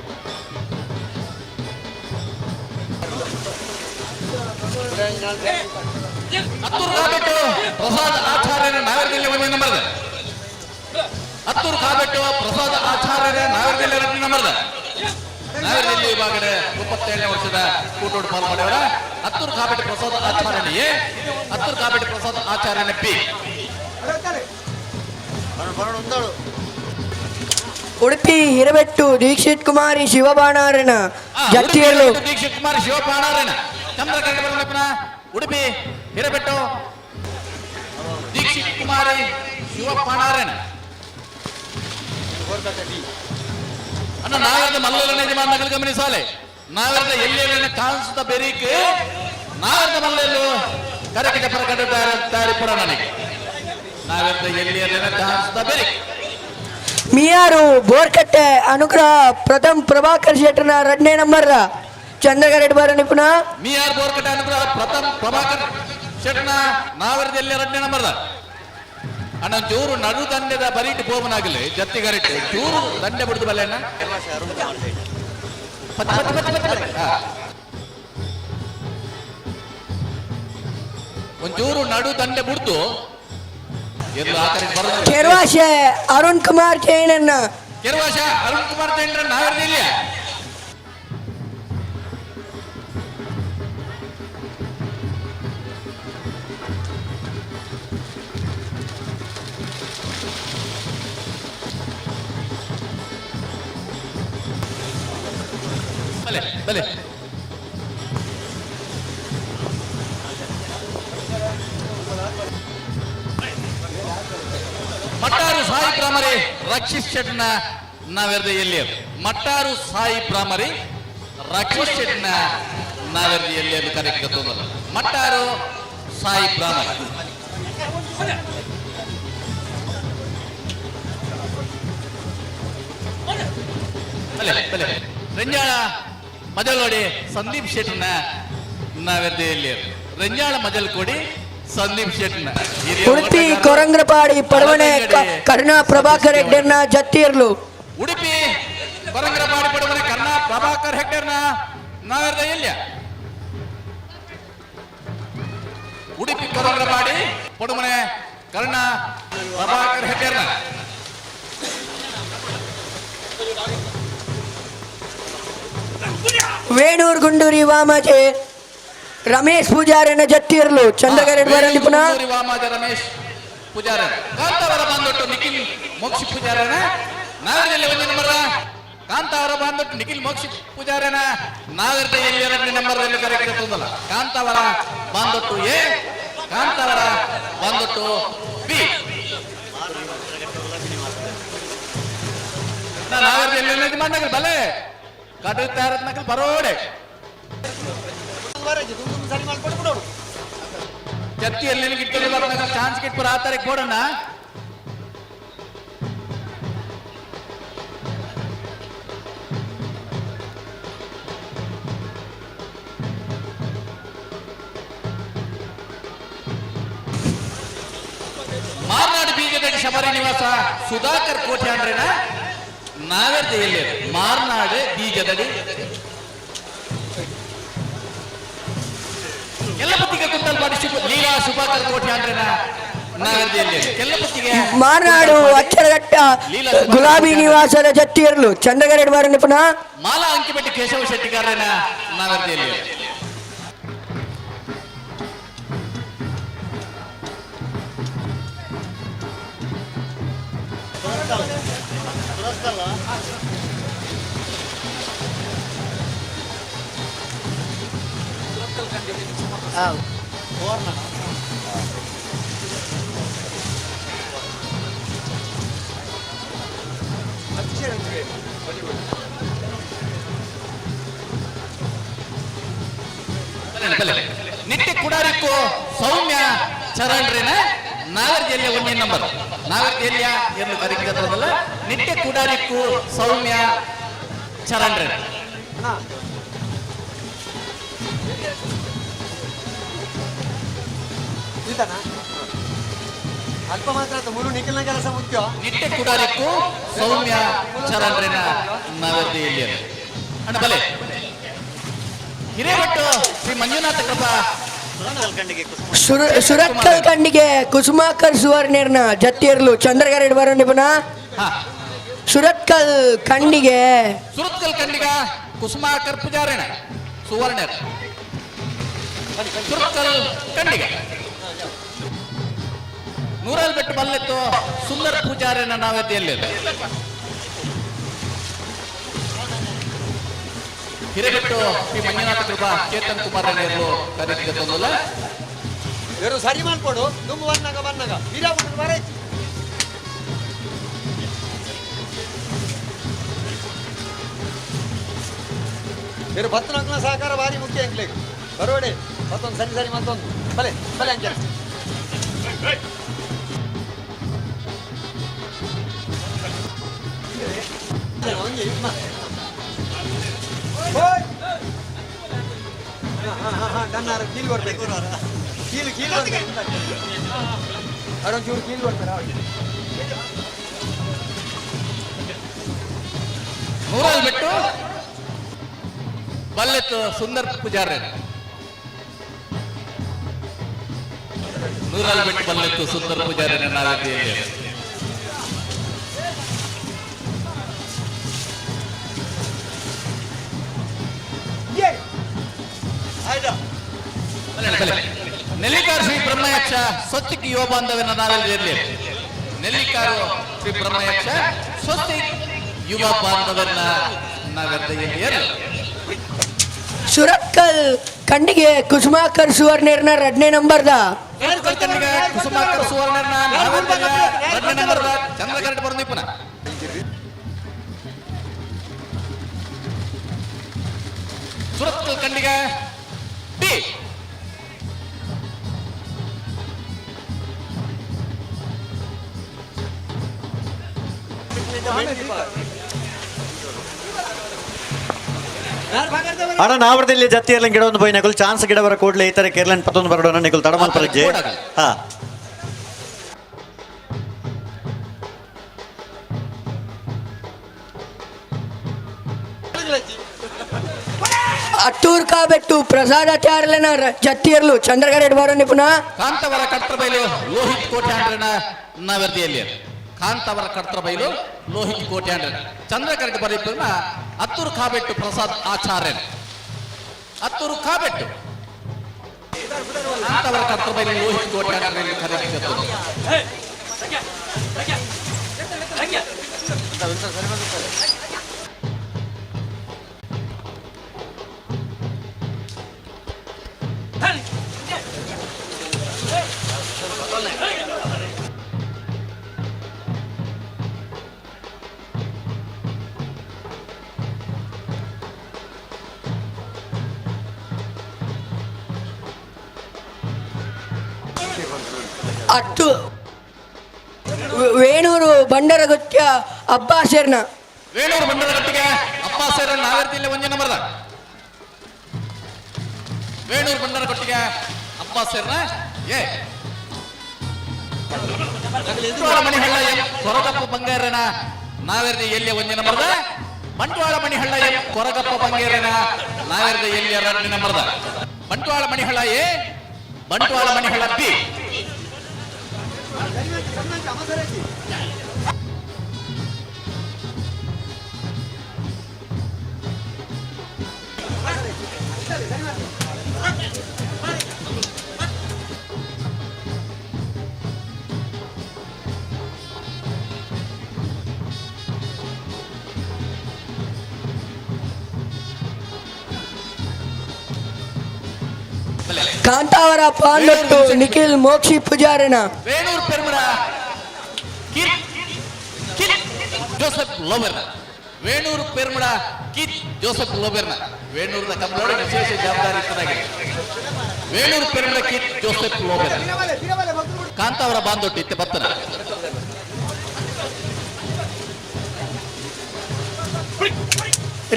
S3: ಹತ್ತೂರು ಕಾಬೆಟ್ಟು ಪ್ರಸಾದ್ ಆಚಾರ್ಯರ ನಾಗರದಲ್ಲಿ ಒಂದೇ ನಂಬರ್ದ. ಹತ್ತೂರು ಕಾಬೆಟ್ಟು ಪ್ರಸಾದ್ ಆಚಾರ್ಯರ ನಾಗರದಲ್ಲಿ ಎರಡನೇ ನಂಬರ್ದ. ನಾಗರದಲ್ಲಿ ವಿಭಾಗದ 37ನೇ ವರ್ಷದ ಕೂಟೋಡು ಪಾಲು ಮಾಡ್ಯವರ ಹತ್ತೂರು ಕಾಬೆಟ್ಟು ಪ್ರಸಾದ್ ಆಚಾರ್ಯನ ಎ, ಹತ್ತೂರು ಕಾಬೆಟ್ಟು ಪ್ರಸಾದ್ ಆಚಾರ್ಯನ ಬಿ.
S7: ಉಡುಪಿ ಹಿರಬೆಟ್ಟು ದೀಕ್ಷಿತ್ ಕುಮಾರಿ ಶಿವಬಾಣಾರನ ಜತ್ತಿರ್ಲು.
S3: ದೀಕ್ಷಿತ್ ಕುಮಾರ್ ಶಿವಪಾಣಾರನ ಚಂದ್ರಕಂಠ. ಉಡುಪಿ ಹಿರಬೆಟ್ಟು ದೀಕ್ಷಿತ್ ಕುಮಾರಿ ಶಿವಪಾಣಾರನ. ಅಣ್ಣ, ನಾಗರದ ಮಲ್ಲನ ಯಜಮಾನಗಳು ಗಮನಿಸಾಲೆ. ನಾಗರದ ಎಲ್ಲೆಲ್ಲ ಕಾಣಿಸುತ್ತ ಬೆರೀಕ್ ನಾಗರದ ಮಲ್ಲೆಲ್ಲು ಕರೆಕ್ಟ್ ಪರಕಡೆ ತಯಾರಿ ಪಡ ನನಗೆ. ನಾಗರದ ಎಲ್ಲಿ ಕಾಣಿಸುತ್ತ ಬೆರೀಕ್.
S7: ಮಿಯಾರು ಬೋರ್ಕಟ್ಟೆ ಅನುಗ್ರಹ ಪ್ರಥಮ್ ಪ್ರಭಾಕರ್ ಶೆಟ್ಟರ್ನ ಎರಡನೇ ನಂಬರ್ ಚಂದ್ರಗಡೆ ಬರೋ ನಿಪುಣ.
S3: ಮಿಯಾರ್ ಬೋರ್ಕಟ್ಟೆ ಅನುಗ್ರಹ ಪ್ರಥಮ್ ಪ್ರಭಾಕರ್ ಶೆಟ್ಟನ ನಾಗರದಲ್ಲಿ ಎರಡನೇ ನಂಬರ್ದ. ಅಣ್ಣ, ಚೂರು ನಡು ದಂಡೆದ ಬರೀಟ್ ಬೋಮನಾಗಲಿ ಜತ್ತಿಗರಿಟ್ ಚೂರು ದಂಡೆ ಬಿಡುದು ಬಲ್ಲೆ ಅಣ್ಣ. ಪತ್ತೆ, ಪತ್ತೆ, ಪತ್ತೆ, ಪತ್ತೆ, ಪತ್ತೆ. ಹಾ. ಒಂಚೂರು ನಡು ದಂಡೆ ಬಿಡ್ತು ಎಲ್ಲ ಆ ಕಡೆ ಬರೋದು.
S7: ಕೆರ್ವಾಶೆ ಅರುಣ್ ಕುಮಾರ್ ಜೈನನ್ನ.
S3: ಕೆರವಾಶ ಅರುಣ್ ಕುಮಾರ್ ಜೈನ್ರ ನಾಗರದಿಲ್ಲ. ಬಲೆ ಬಲೆ. ಮಟ್ಟಾರು ಸಾಯಿ ಪ್ರಾಮರಿ ರಕ್ಷಿತ್ ಶೆಟ್ನ ನಾವೆರ್ದ ಎಲ್ಲಿ. ಮಟ್ಟಾರು ಸಾಯಿ ಪ್ರಾಮರಿ ರಕ್ಷಿತ್ ಶೆಟ್ನ ನಾವೆರ್ದ ಎಲ್ಲಿ ಅದು ಕಾರ್ಯಕ್ರಮ. ಮಟ್ಟಾರು ಸಾಯಿ ಪ್ರಾಮರಿ. ಬಲೆ ಬಲೆ. ರಂಜಾಳ ಮಜಲೋಡಿ ಸಂದೀಪ್ ಶೆಟ್ನ ನಾವೆರ್ದ ಎಲ್ಲಿ. ರಂಜಾಳ ಮಜಲ್ ಕೊಡಿ ಸಂದೀಪ್ ಶೆಟ್ನ ಹಿರಿಯ
S7: ಉಡುಪಿ
S3: ಓಟಗಾರರು.
S7: ಕೊರಂಗ್ರಪಾಡಿ ಪಡವಣೆ ಕರುಣಾ ಪ್ರಭಾಕರ್ ಹೆಗ್ಡೆನ ಜತ್ತಿರ್ಲು.
S3: ಉಡುಪಿ ಕೊರಂಗ್ರಪಾಡಿ ಪಡುಮನೆ ಕರ್ಣ ಪ್ರಭಾಕರ್ ಹೆಗ್ಡೆರ್ನ ನಾಗರದ ಎಲ್ಯ. ಉಡುಪಿ ಕೊರಂಗ್ರಪಾಡಿ ಪಡುಮನೆ ಕರ್ಣ ಪ್ರಭಾಕರ್ ಹೆಗ್ಡೆರ್ನ.
S7: ವೇಣೂರ್ ಗುಂಡೂರಿ ವಾಮಜೆ ರಮೇಶ್ ಪೂಜಾರನ ಜತ್ತಿರ್ಲು ಚಂದ್ರಗರೆಡ್ ಬರಂದಿ ಪುನಃ.
S3: ವೇಣೂರು ವಾಮಾಜ ರಮೇಶ್ ಪೂಜಾರ ಕಾಂತಾವರ ಬಾಂದೊಟ್ಟು ನಿಖಿಲ್ ಮೋಕ್ಷಿ ಪೂಜಾರನ ನಾಗರದಲ್ಲಿ ಒಂದು ನಂಬರ್. ಕಾಂತಾವರ ಬಾಂದೊಟ್ಟು ನಿಖಿಲ್ ಮೋಕ್ಷಿ ಪೂಜಾರನ ನಾಗರದಲ್ಲಿ ಎರಡನೇ ನಂಬರ್ ಕಾರ್ಯಕ್ರಮ. ಕಾಂತಾವರ ಬಾಂದೊಟ್ಟು ಎ, ಕಾಂತಾವರ ಬಾಂದೊಟ್ಟು ಬಿ. ನಾಗರದಲ್ಲಿ ಮಂಡಗಲ್ ಬಲೆ ಕಡು ಬರೋಡೆ ಜತ್ತಿಯಲ್ಲಿ ಚಾನ್ಸ್ ಕಿಟ್ಪುರ ಆ ತಾರೀಕು ಕೊಡೋಣ. ಮಾರ್ನಾಡು ಬೀಜದಡಿ ಶಬರಿ ನಿವಾಸ ಸುಧಾಕರ್ ಕೋಟೆ ಅಂದ್ರೇನ ನಾಗರ್ದೆಯಲ್ಲಿ ಮಾರ್ನಾಡು ಬೀಜದಡಿ. ಕೆಲ್ಲಪತ್ತಿಗೆ ಕುಂಟಲ್ಪಾಡಿ ಶುಭ ಲೀಲಾ ಸುಧಾಕರ್ ಕೋಟೆ ಅಂದ್ರೇನ ನಾಗರ್ದೆಯಲ್ಲಿ ಕೆಲ್ಲಪತ್ತಿಗೆ.
S7: ಮಾರ್ನಾಡು ಅಚ್ಚರಘಟ್ಟ ಗುಲಾಬಿ ನಿವಾಸದ ಜತ್ತಿರ್ಲು ಚಂದ್ರಗರೆಡ್ ಬರಂದಿ ಪುನಃ.
S3: ಮಾಲಾ ಅಂಕಿಪಟ್ಟಿ ಕೇಶವ ಶೆಟ್ಟಿಗಾರನ ನಾಗರ್ದೆಯಲ್ಲಿ. ಬಲೆ, ಬಲೆ. ನಿತ್ಯ ಕುಡಾರಿಕ್ಕು ಸೌಮ್ಯ ಚರಣ್ರಿನ ನಾಗರಜಲ್ಯ ಒಂದೇ ನಂಬರ್. ನಾಗರಜಲ್ಯ ಎಂದು ಕರೀತದಲ್ಲ ನಿತ್ಯ ಕುಡಾರಿಕ್ಕು ಸೌಮ್ಯ ಚರಣ್ರಿನ.
S8: ಅಲ್ಪ ಮಾತ್ರ ಮೂರು ನಿಖಿಲ್ನ ಕೆಲಸ ಮುಖ್ಯ.
S3: ನಿತ್ಯ ಕುಡಾರಿಕ್ಕು ಸೌಮ್ಯ ಚರಣ್ರಿನ ನಾಗರಜಲ್ಯ. ಅಣ್ಣ ಬಲೆ. ಹಿರೇಮಠ ಶ್ರೀ ಮಂಜುನಾಥ ಕೃಪಾ
S7: ಸುರತ್ಕಲ್ ಖಂಡಿಗೆ ಕುಸುಮಾಕರ್ ಸುವರ್ಣರ್ನ ಜತ್ತಿರ್ಲು ಚಂದ್ರಗರೆಡ್ ಬರಂದಿ ಪುನಃ.
S3: ಹಾ.
S7: ಸುರತ್ಕಲ್ ಖಂಡಿಗೆ
S3: ಸುರತ್ಕಲ್ ಖಂಡಿಗ ಕುಸುಮಾಕರ್ ಪೂಜಾರಣ ಸುವರ್ಣರ್ ಸುರತ್ಕಲ್ ಖಂಡಿಗ. ನೂರಲ್ ಬೆಟ್ಟು ಬಲ್ಲೆತ್ತು ಸುಂದರ ಪೂಜಾರನ ನಾವೆದ್ದಿಯಲ್ಲಿ. ಹಿರೇಬೆಟ್ಟು ಶ್ರೀ ಮಂಜುನಾಥ ಕೃಪಾ ಚೇತನ್ ಕುಮಾರ್ ನೇರ್ಲು ಕರೀತಿಗೆ.
S8: ಇವರು ಸರಿ ಮಾಡ್ಕೊಡು ತುಂಬ ಬನ್ನಾಗ ಬನ್ನಾಗ ವೀರಾಪುರ ಬರೈತಿ. ಇವರು ಭತ್ತನಂಕನ ಸಹಕಾರ ಭಾರಿ ಮುಖ್ಯ ಎಂಕ್ಲೆಗ್ ಬರೋಡೆ ಮತ್ತೊಂದು ಸರಿ ಸರಿ ಮತ್ತೊಂದು ಬಲೆ ಬಲೆ ಅಂಚೆ. ಒಂಜಿ ಇಮ್ಮ. ಓಯ್! ಹಾ, ಹಾ, ಹಾ, ಡನ್ನಾರ ಕೀಲು ಕೊಡ್ಬೇಕು. ಕೀಲು ಕೀಲು ಕೊಡ್ಬೇಕು. ಅವರೊಂಚೂರು ಕೀಲು ಕೊಡ್ತಾರೆ ಅವ್ರಿಗೆ.
S3: ನೂರಲ್ ಬಿಟ್ಟು ಬಲ್ಲೆತ್ತು ಸುಂದರ್ ಪೂಜಾರ. ನೂರಲ್ ಬಿಟ್ಟು ಬಲ್ಲೆತ್ತು ಸುಂದರ್ ಪೂಜಾರಿ ನಾವೆದ್ದಿಯಲ್ಲಿ.
S8: ಆಯ್ತಾ.
S3: ಬಲೆ, ಬಲೆ. ನೆಲ್ಲಿಕಾರು ಶ್ರೀ ಬ್ರಹ್ಮಯಕ್ಷ ಸ್ವಸ್ತಿಕ್ ಯುವ ಬಾಂಧವ್ಯನ ನಾವೆಲ್ಲ ಇರಲಿ. ನೆಲ್ಲಿಕಾರು ಶ್ರೀ ಬ್ರಹ್ಮಯಕ್ಷ ಸ್ವಸ್ತಿಕ್ ಯುವ ಬಾಂಧವನ್ನ ನಾವೆಲ್ಲ ಇರಲಿ.
S7: ಸುರತ್ಕಲ್ ಖಂಡಿಗೆ ಕುಸುಮಾಕರ್ ಸುವರ್ಣರ್ನ ಎರಡನೇ ನಂಬರ್ದ.
S3: ಕುಸುಮಾಕರ್ ಸುವರ್ಣನ ಎರಡನೇ ನಂಬರ್ ಚಂದ್ರಕರಟ್ ಬರಂದು ಪುನಃ. ಸುರತ್ಕಲ್ ಖಂಡಿಗೆ ಬಿ.
S6: ಅಣ್ಣ ನಾವರದಲ್ಲಿ ಜತ್ತಿ ಎಲ್ಲ ಗಿಡ ಒಂದು ಪೋಯಿ ನಕುಲ್ ಚಾನ್ಸ್ ಗಿಡ ಬರ ಕೂಡಲೇ ಈ ತರ ಕೇರಳನ್ ಪತ್ತೊಂದು ಬರೋಣ ನಿಕುಲ್ ತಡಮಲ್ ಪರಜ್ಜೆ. ಹಾ.
S7: ಅತ್ತೂರು ಕಾಬೆಟ್ಟು ಪ್ರಸಾದಾಚಾರ್ಯನ ಜತ್ತಿಯರ್ಲು ಚಂದ್ರಗರೆಡ್ ಬಾರ ನಿಪುಣ.
S3: ಕಾಂತವರ ಕಡ್ತಬೈಲು ಲೋಹಿತ್ ಕೋಟ್ಯಾಂಡ್ರನ ನವರ್ದಿಯಲ್ಲಿ. ಕಾಂತವರ ಕಡ್ತಬೈಲು ಲೋಹಿತ್ ಕೋಟ್ಯಾಂಡ್ರನ ಚಂದ್ರಕರೆಡ್ ಬರೀಪುನ ಅತ್ತೂರು ಕಾಬೆಟ್ಟು ಪ್ರಸಾದ್ ಆಚಾರ್ಯನ್. ಅತ್ತೂರು ಕಾಬೆಟ್ಟು ಕಾಂತವರ ಕಡ್ತಬೈಲು ಲೋಹಿತ್ ಕೋಟ್ಯಾಂಡ್ರನ ಕರೆಕ್ಟ್.
S7: ಅತ್ತು ವೇಣೂರು ಬಂಡರಗುತ್ಯ ಅಬ್ಬಾಸೇರ್ನ.
S3: ವೇಣೂರು ಬಂಡರಗಟ್ಟಿಗೆ ಅಪ್ಪಾಸೇರ ನಾಗರ್ತಿಯಲ್ಲಿ ಒಂದೇ ನಂಬರ್ದ. ವೇಣೂರು ಬಂಡರಗೊಟ್ಟಿಗೆ ಅಪ್ಪಾಸೇರ್ನ ಏ ಬಂಟ್ವಾಳ ಮಣಿಹಳ್ಳ ಎಂ ಕೊರಗಪ್ಪ ಬಂಗಾರನ ನಾವೆರ್ದ ಎಲ್ಲಿಯ ಒಂದೇ ನಂಬರ್ದ. ಬಂಟ್ವಾಳ ಮಣಿಹಳ್ಳ ಎಂ ಕೊರಗಪ್ಪ ಬಂಗೇರನ ನಾವೆರ್ದ ಎಲ್ಲಿಯ ಎರಡನೇ ನಂಬರ್ದ. Bantwal Manihalla A, Bantwal Manihalla B.
S7: ಕಾಂತಾವರ ಪಾಂಡೊಟ್ಟು ನಿಖಿಲ್ ಮೋಕ್ಷಿ ಪೂಜಾರನ.
S3: Venur Permara Keith Keith Joseph ಲೋಬೆರ್ನ. ವೇಣೂರು ಪೆರ್ಮಡ ಕಿತ್ ಜೋಸೆಫ್ ಲೋಬೆರ್ನ. ವೇಣೂರದ ಕಮಲೋಡ ವಿಶೇಷ ಜವಾಬ್ದಾರಿ ಇತ್ತದಾಗಿದೆ. ವೇಣೂರು ಪೆರ್ಮಡ ಕಿತ್ ಜೋಸೆಫ್ ಲೋಬೆರ್ನ. ಕಾಂತಾವರ ಬಾಂದೊಟ್ಟು ಇತ್ತೆ ಬತ್ತನ.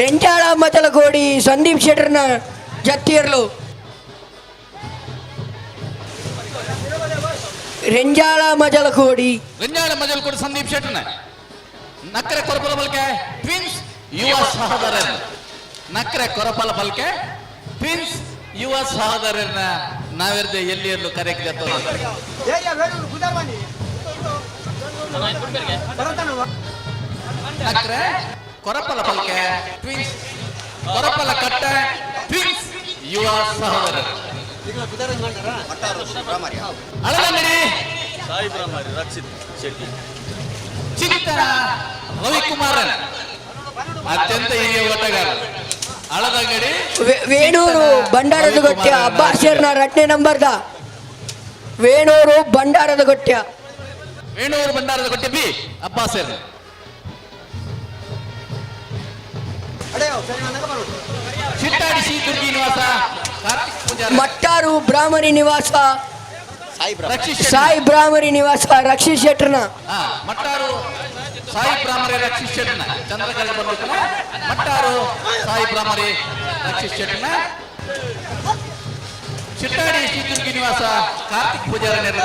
S7: ರೆಂಜಾಳ ಮತಲಗೋಡಿ ಸಂದೀಪ್ ಶೆಟ್ಟರ್ನ ಜತ್ತಿಯರ್ಲು. ರೆಂಜಾಳ ಮಜಲಕೋಡಿ.
S3: ರೆಂಜಾಳ ಮಜಲ್ಕೋಡಿ ಸಂದೀಪ್ ಶೆಟ್ಟರ್ನ. ನಕ್ಕರೆ ಕೊರಪಲ ಬಲ್ಕೆ ಟ್ವಿನ್ಸ್ ಯುವ ಸಹೋದರನ್. ನಕ್ಕರೆ ಕೊರಪಲ ಬಲ್ಕೆ ಟ್ವಿನ್ಸ್ ಯುವ ಸಹೋದರನ ನಾವೆರ್ದೆ ಎಲ್ಲಿಯಲ್ಲೂ ಕರೆಕ್ಟ್. ನಕ್ಕರೆ ಕೊರಪಲ ಪಲ್ಕೆ ಟ್ವಿನ್ಸ್, ಕೊರಪಲ ಕಟ್ಟ ಟ್ವಿನ್ಸ್ ಯುವ ಸಹೋದರರು. ಅಳದಂಗಡಿ ಚಿಂತನ ರವಿಕುಮಾರನ್, ಅತ್ಯಂತ ಹಿರಿಯ ಓಟಗಾರ ಅಳದಂಗಡಿ.
S7: ವೇಣೂರು ಭಂಡಾರದ ಗೊಟ್ಯ ಅಬ್ಬಾಸೇರ್ನ ರಟ್ನೆ ನಂಬರ್ದ. ವೇಣೂರು ಭಂಡಾರದ ಗೊಟ್ಯ.
S3: ವೇಣೂರು ಭಂಡಾರದ ಕೊಟ್ಟೆ ಬಿ ಅಬ್ಬಾಸೇರ್. ಚಿಟ್ಟಾಡಿ ಶ್ರೀ ದುರ್ಗಿ ನಿವಾಸ ಕಾರ್ತಿಕ್ ಪೂಜಾರಿ.
S7: ಮಟ್ಟಾರು ಬ್ರಾಹ್ಮಣಿ ನಿವಾಸ
S3: ರಕ್ಷಿತ್ ಶೆಟ್ಟಿ.
S7: ಸಾಯಿ ಬ್ರಾಹ್ಮಣಿ ನಿವಾಸ ರಕ್ಷಿತ್ ಶೆಟ್ಟರ್ನ.
S3: ಮಟ್ಟಾರು ಸಾಯಿ ಬ್ರಾಹ್ಮರಿ ರಕ್ಷಿತ್ ಶೆಟ್ಟನ. ಚಂದ್ರಕಲೆ ಬಂದಿದ್ದನ ಮಟ್ಟಾರು ಸಾಯಿ ಬ್ರಾಹ್ಮರಿ ರಕ್ಷಿತ್ ಶೆಟ್ಟನ. ಚಿಟ್ಟಾಡಿ ಶ್ರೀ ದುರ್ಗಿ ನಿವಾಸ ಕಾರ್ತಿಕ್ ಪೂಜಾರಿ ನೆರವು.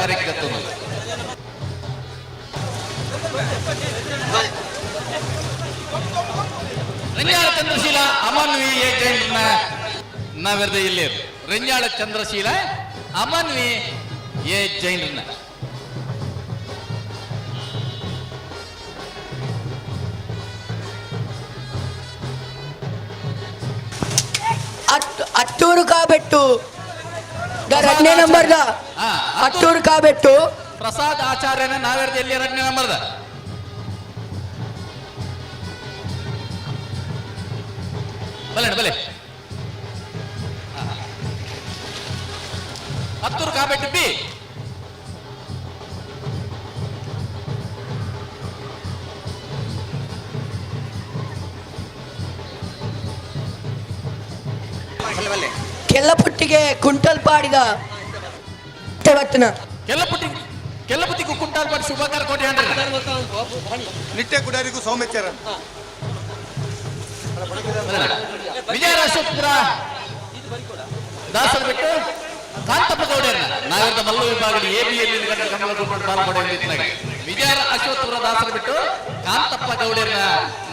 S3: ರೆಂಜಾಳ ಚಂದ್ರಶೀಲ ಅಮನ್ವಿ ಎ ಜೈನ್ ನಾವೆರ್ದ ಇಲ್ಲಿ. ರೆಂಜಾಳ ಚಂದ್ರಶೀಲ ಅಮನ್ವಿ ಎ ಜೈನ್ರನ್ನ.
S7: ಅತ್ತೂರು ಕಾಬೆಟ್ಟು the ರಡ್ನೇ ನಂಬರ್ದ. ಅತ್ತೂರು ಕಾಬೆಟ್ಟು
S3: ಪ್ರಸಾದ್ ಆಚಾರ್ಯನ ನಾವೆರ್ದ ಎಲ್ಲಿ ಎರಡನೇ ನಂಬರ್ದ. ಬಲೆ ಅಣ್ಣ, ಬಲೆ. ಹತ್ತೂರು ಕಾಬೆಟ್ಟು ಬಿ.
S7: ಕೆಲ್ಲಪುಟ್ಟಿಗೆ ಕುಂಟಲ್ ಪಾಡಿದ ಬತ್ತನ.
S3: ಕೆಲ್ಲಪುಟ್ಟಿ ಕೆಲ್ಲಪುಟ್ಟಿ ಕುಂಟಾಲ್ ಪಾಡಿ ಶುಭಕರ ಕೋಟೆ ಹಂಡ್ರೆಡ್.
S8: ನಿಟ್ಟೆ ಗುಡಾರಿಗೂ ಸೌಮ್ಯಚರನ್.
S3: ವಿಜಯ ರಾಶಪುರ ದಾಸರ ಬಿಟ್ಟು ಕಾಂತಪ್ಪ ಗೌಡರ್ನ ನಾಗರದ ಮಲ್ಲ ವಿಭಾಗದ ಎ ಬಿ ಎಲ್ ಕಮಲ ಕೂಟ ಪಾಲ್ಪಡೆಯುತ್ತಿದ್ದಾಗ ವಿಜಯ ಅಶ್ವತ್ಥಪುರ ದಾಸರ ಬಿಟ್ಟು ಕಾಂತಪ್ಪ ಗೌಡರ್ನ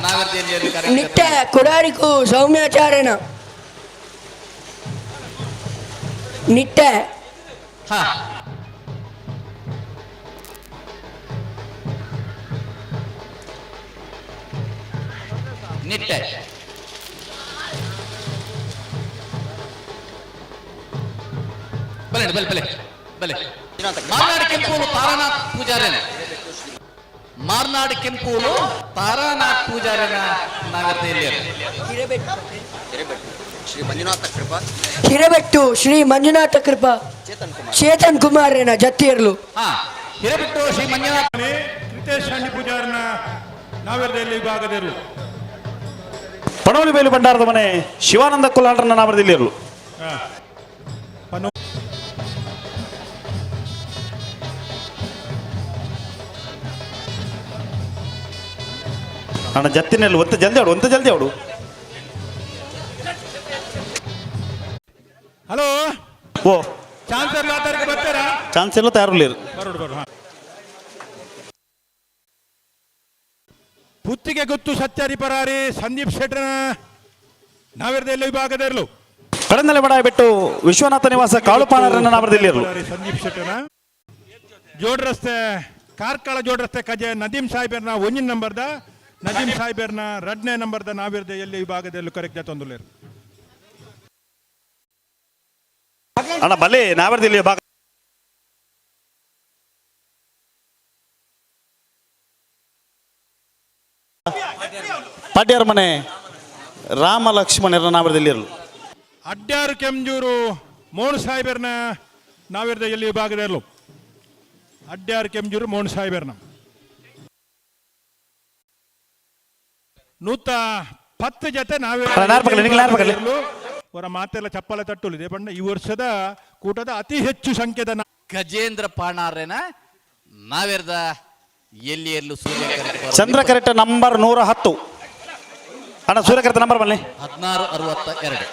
S3: ನಾಗರದಲ್ಲಿ
S7: ನಿಟ್ಟೆ ಕೊಡಾರಿಕು ಸೌಮ್ಯಾಚಾರ್ಯನ ನಿಟ್ಟೆ.
S3: ಹಾ, ನಿಟ್ಟೆ. ಬಲೆ ಬಲೆ ಬಲೆ ಬಲೆ. ಮಾರ್ನಾಡು ಕೆಂಪೂಲು ತಾರಾನಾಥ್ ಪೂಜಾರನ, ಮಾರ್ನಾಡು ಕೆಂಪೂಲು ತಾರಾನಾಥ್ ಪೂಜಾರನ ನಾಗರದಲ್ಲಿ.
S8: ಶ್ರೀ ಮಂಜುನಾಥ ಕೃಪಾ.
S7: ಹಿರೇಬೆಟ್ಟು ಶ್ರೀ ಮಂಜುನಾಥ ಕೃಪಾ ಚೇತನ್ ಕುಮಾರ್ನ ಜತ್ತಿಯರ್ಲು.
S3: ಹಾ, ಹಿರೇಬೆಟ್ಟು ಶ್ರೀ ಮಂಜುನಾಥ್.
S9: ಕೃತೇಶ್ ಹಳ್ಳಿ ಪೂಜಾರನ ನಾವೆರದಲ್ಲಿ ವಿಭಾಗದರು.
S6: ಪಣವಲಿ ಬೇಲು ಭಂಡಾರದ ಮನೆ ಶಿವಾನಂದ ಕುಲಾಲ್ರನ್ನ ನಾಮರದಿಲ್ಲಿರಲು. ಅಣ್ಣ ಜತ್ತಿನಲ್ಲಿ ಒತ್ತ ಜಲ್ದಿ ಅವಡು, ಒಂತ ಜಲ್ದಿ ಅವಡು.
S9: ಹಲೋ.
S6: ಓ.
S9: ಚಾನ್ಸರ್ ಆತಾರಿಗೆ ಬರ್ತಾರಾ?
S6: ಚಾನ್ಸ್ ಎಲ್ಲ ತಯಾರಿಲ್ಲ.
S9: ಬರೋಡು ಬರು. ಪುತ್ತಿಗೆ ಗೊತ್ತು ಸತ್ಯರಿ ಪರಾರಿ ಸಂದೀಪ್ ಶೆಟ್ಟರ್ನ ನಾವೆರದಲ್ಲಿ ವಿಭಾಗದಲ್ಲೂ.
S6: ಕಡಂದಲೆ ಬಡ ಬಿಟ್ಟು ವಿಶ್ವನಾಥ ನಿವಾಸ ಕಾಳುಪಾಣರನ್ನ ನಾಮರದಿಲ್ಲಿರಲು.
S9: ಪರಾರಿ ಸಂದೀಪ್ ಶೆಟ್ಟರ್ನ ಜೋಡ್ ರಸ್ತೆ ಕಾರ್ಕಳ ಜೋಡ್ ರಸ್ತೆ ಕಜೆ ನದೀಮ್ ಸಾಹೇಬರ್ನ ಒಂದಿನ ನಂಬರ್ದ, ನದೀಮ್ ಸಾಹೇಬರ್ನ ಎರಡನೇ ನಂಬರ್ದ ನಾವಿರ್ದೆ ಎಲ್ಲಿ ವಿಭಾಗದಲ್ಲೂ ಕರೆಕ್ಟ್ ತೊಂದಲೇರು.
S6: ಅಣ್ಣ ಬಲೆ ನಾವರದಿಲ್ಲಿ ಭಾಗ. ಪಾಡ್ಯರ ಮನೆ ರಾಮ ಲಕ್ಷ್ಮಣರ ನಾಮರದಿಲ್ಲಿರಲು.
S9: ಅಡ್ಯಾರು ಕೆಂಜೂರು ಮೋಣ್ ಸಾಹೇಬರ್ನ ನಾವಿರ್ದೆ ಎಲ್ಲಿ ವಿಭಾಗದಲ್ಲೂ, ಅಡ್ಯಾರು ಕೆಂಜೂರು ಮೋಣ್ ಸಾಹೇಬರ್ನ. 110 ಜೊತೆ ನಾವೇ.
S6: ಅಲ್ಲ, ನಾರ್ ಪಕ್ಕಲೆ, ನಿಂಗೆ ನಾರ್ ಪಕ್ಕಲೆ.
S9: ಅವರ ಮಾತೆಲ್ಲ ಚಪ್ಪಾಳೆ ತಟ್ಟುಲಿದೆ ಬಣ್ಣ. ಈ ವರ್ಷದ ಕೂಟದ ಅತಿ ಹೆಚ್ಚು ಸಂಖ್ಯೆದ
S3: ಗಜೇಂದ್ರ ಪಾಣಾರೇನ ನಾವೆರ್ದ ಎಲ್ಲಿ ಎಲ್ಲೂ ಸೂರ್ಯ.
S6: ಚಂದ್ರ ಕರೆಕ್ಟ್ ನಂಬರ್ 110. ಅಣ್ಣ ಸೂರ್ಯ ಕರೆಕ್ಟ್ ನಂಬರ್ ಬನ್ನಿ.
S3: 1662.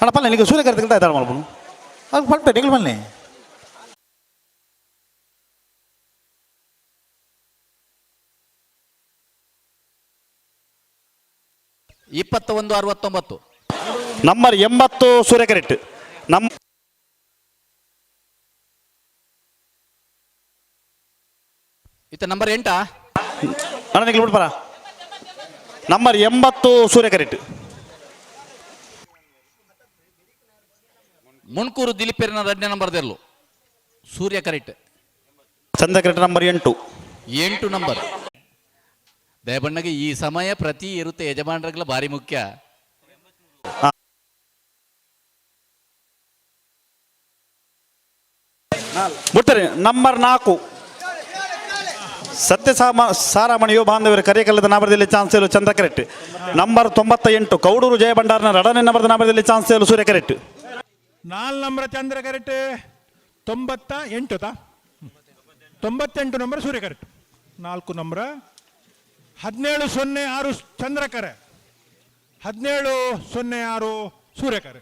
S6: ಅಣ್ಣ ಪಲ್ಲೆ ನಿಮಗೆ ಸೂರ್ಯ ಕರೆಕ್ಟ್ ಇದ್ದಾರೆ ಮಲ್ಪನು ಅದು ಪಲ್ಪೆ ನಿಗಲ್ ಬನ್ನಿ.
S3: 21 69.
S6: ನಂಬರ್ 80 ಸೂರ್ಯ ಕರೆಕ್ಟ್ ನಮ್
S3: ಇತ್ತ ನಂಬರ್ 8.
S6: ಅಣ್ಣ ನಿಗಲ್ ಬಿಡ್ಪಾರ ನಂಬರ್ 80 ಸೂರ್ಯ ಕರೆಕ್ಟ್.
S3: ಮುಣ್ಕೂರು ದಿಲೀಪೇರಿನ ಎರಡನೇ ನಂಬರ್ ದೆರ್ಲು ಸೂರ್ಯ ಕರೆಕ್ಟ್.
S6: ಚಂದ್ರ ಕರೆಕ್ಟ್ ನಂಬರ್ 8.
S3: 8 ನಂಬರ್. ದಯಬಣ್ಣಗೆ ಈ ಸಮಯ ಪ್ರತಿ ಇರುತ್ತೆ ಯಜಮಾನರುಗಳ ಭಾರಿ ಮುಖ್ಯ.
S6: ಬಿಡ್ತಾರೆ ನಂಬರ್ 4 ಸತ್ಯ ಸಾಮ ಸಾರಾಮಣಿಯು ಬಾಂಧವರು ಕರಿಕಲ್ಲದ ನಾಮರದಲ್ಲಿ ಚಾನ್ಸ್ ಇಲು ಚಂದ್ರ ಕರೆಕ್ಟ್. ನಂಬರ್ 98 ಕೌಡೂರು ಜಯ ಭಂಡಾರನ ಎರಡನೇ ನಂಬರ್ದ ನಾಮರದಲ್ಲಿ ಚಾನ್ಸ್ ಇಲು ಸೂರ್ಯ ಕರೆಕ್ಟ್.
S9: 4 ನಂಬರ್ ಚಂದ್ರ ಕರೆಕ್ಟ್. 98 ತಾ 98 ನಂಬರ್ ಸೂರ್ಯ ಕರೆಕ್ಟ್. 4 ನಂಬರ್ 1706 ಚಂದ್ರಕರೆ, 1706 ಸೂರ್ಯಕರೆ.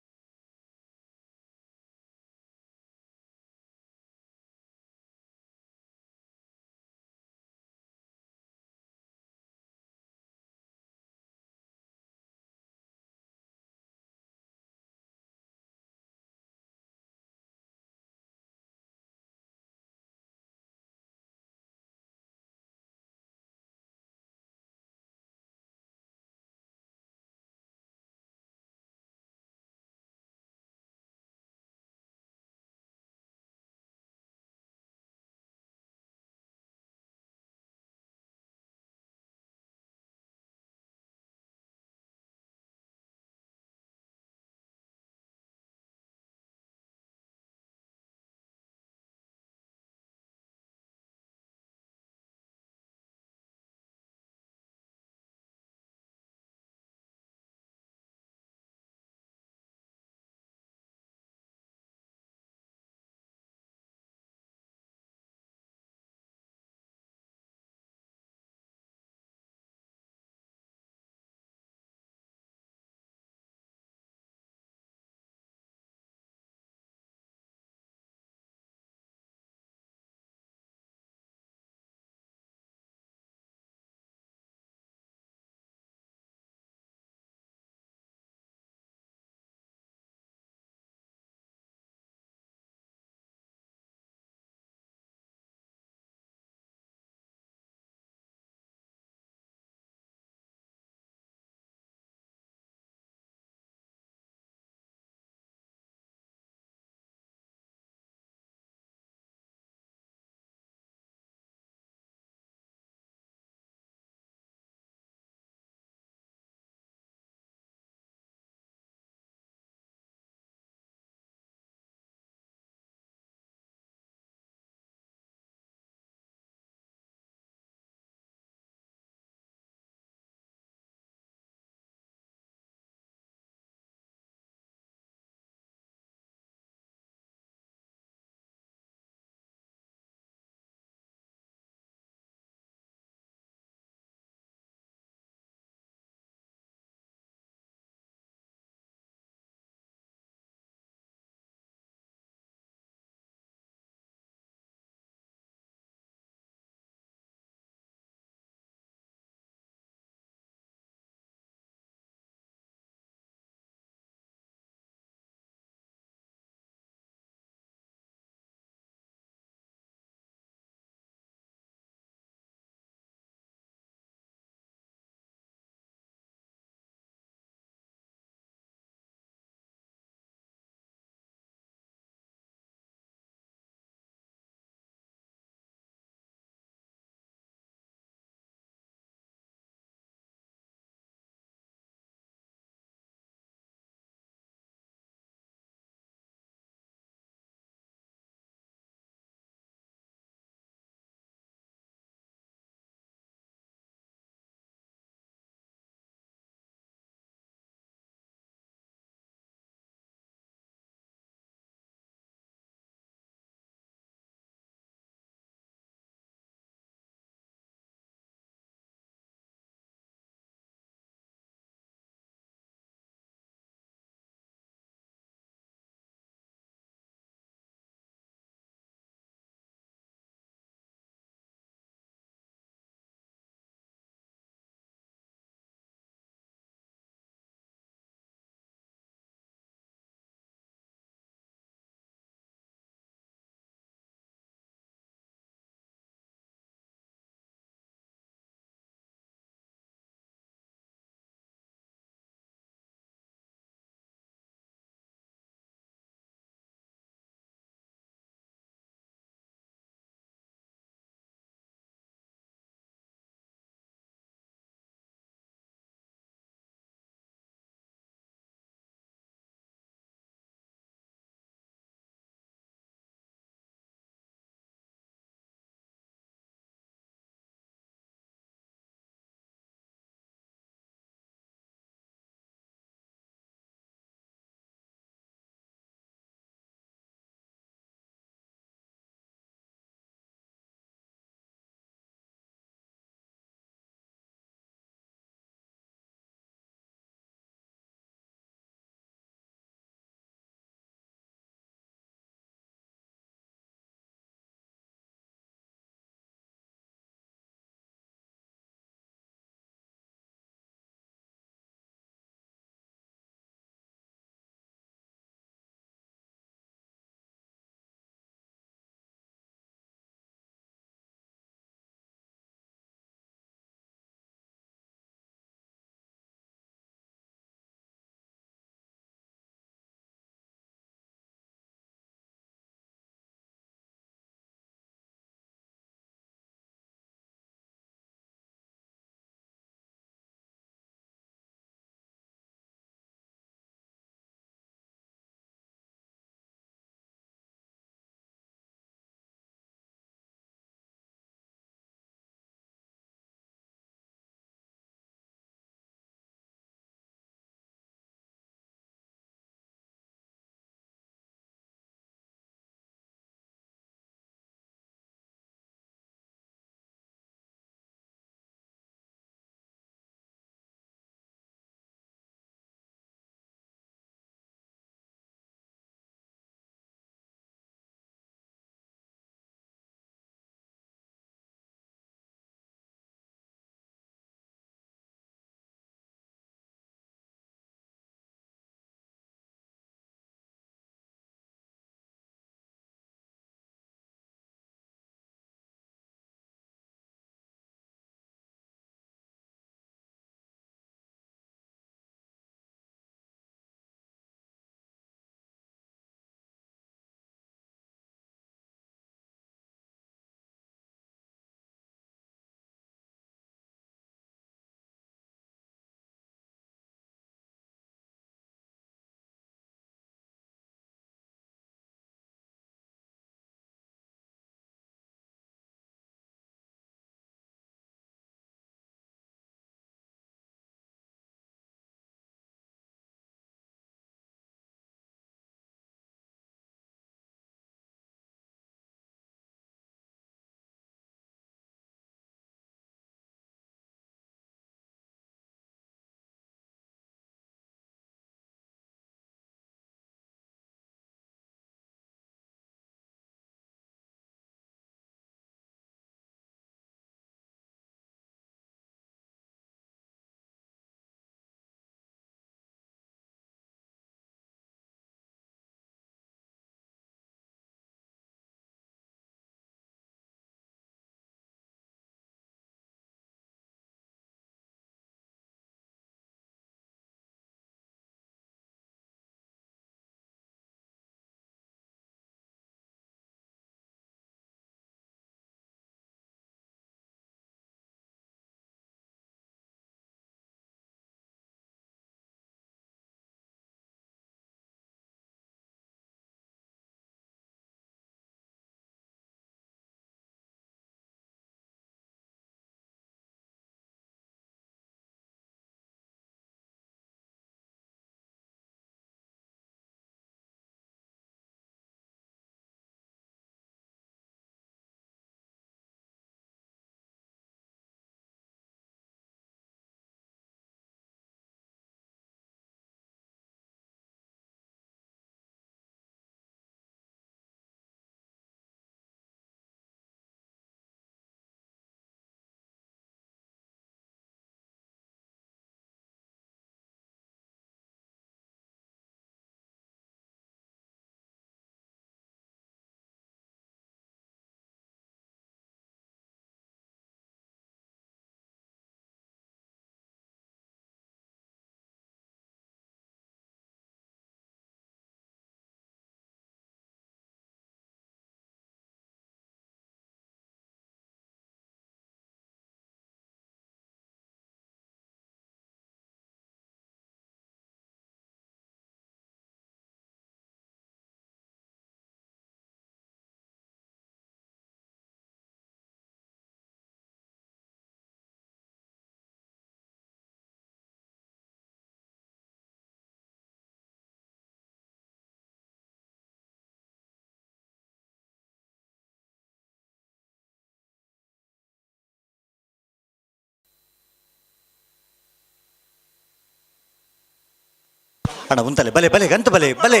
S6: ಅಣ್ಣ ಉಂತಲೆ, ಬಲೆ ಬಲೆ ಗಂತ ಬಲೆ ಬಲೆ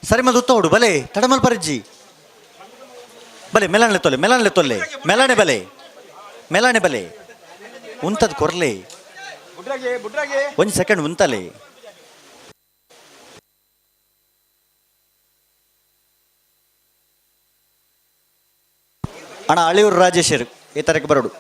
S6: ಸರಿ ಮಲ್ ಉತ್ತೋಡು ಬಲೆ ತಡಮಲ್ ಪರಜ್ಜಿ ಬಲೆ ಮೆಲಾಣೆ ತೊಲೆ ಮೆಲಾಣೆ ತೊಲೆ ಮೆಲಾಣೆ ಬಲೆ ಮೆಲಾಣೆ ಬಲೆ ಉಂತದ್ ಕೊರ್ಲೆ ಒಂಜಿ ಸೆಕೆಂಡ್ ಉಂತಲೆ. ಅಣ್ಣ ಅಳಿಯೂರು ರಾಜೇಶರು ಈ ತರಕ್ಕೆ ಬರೋಡು.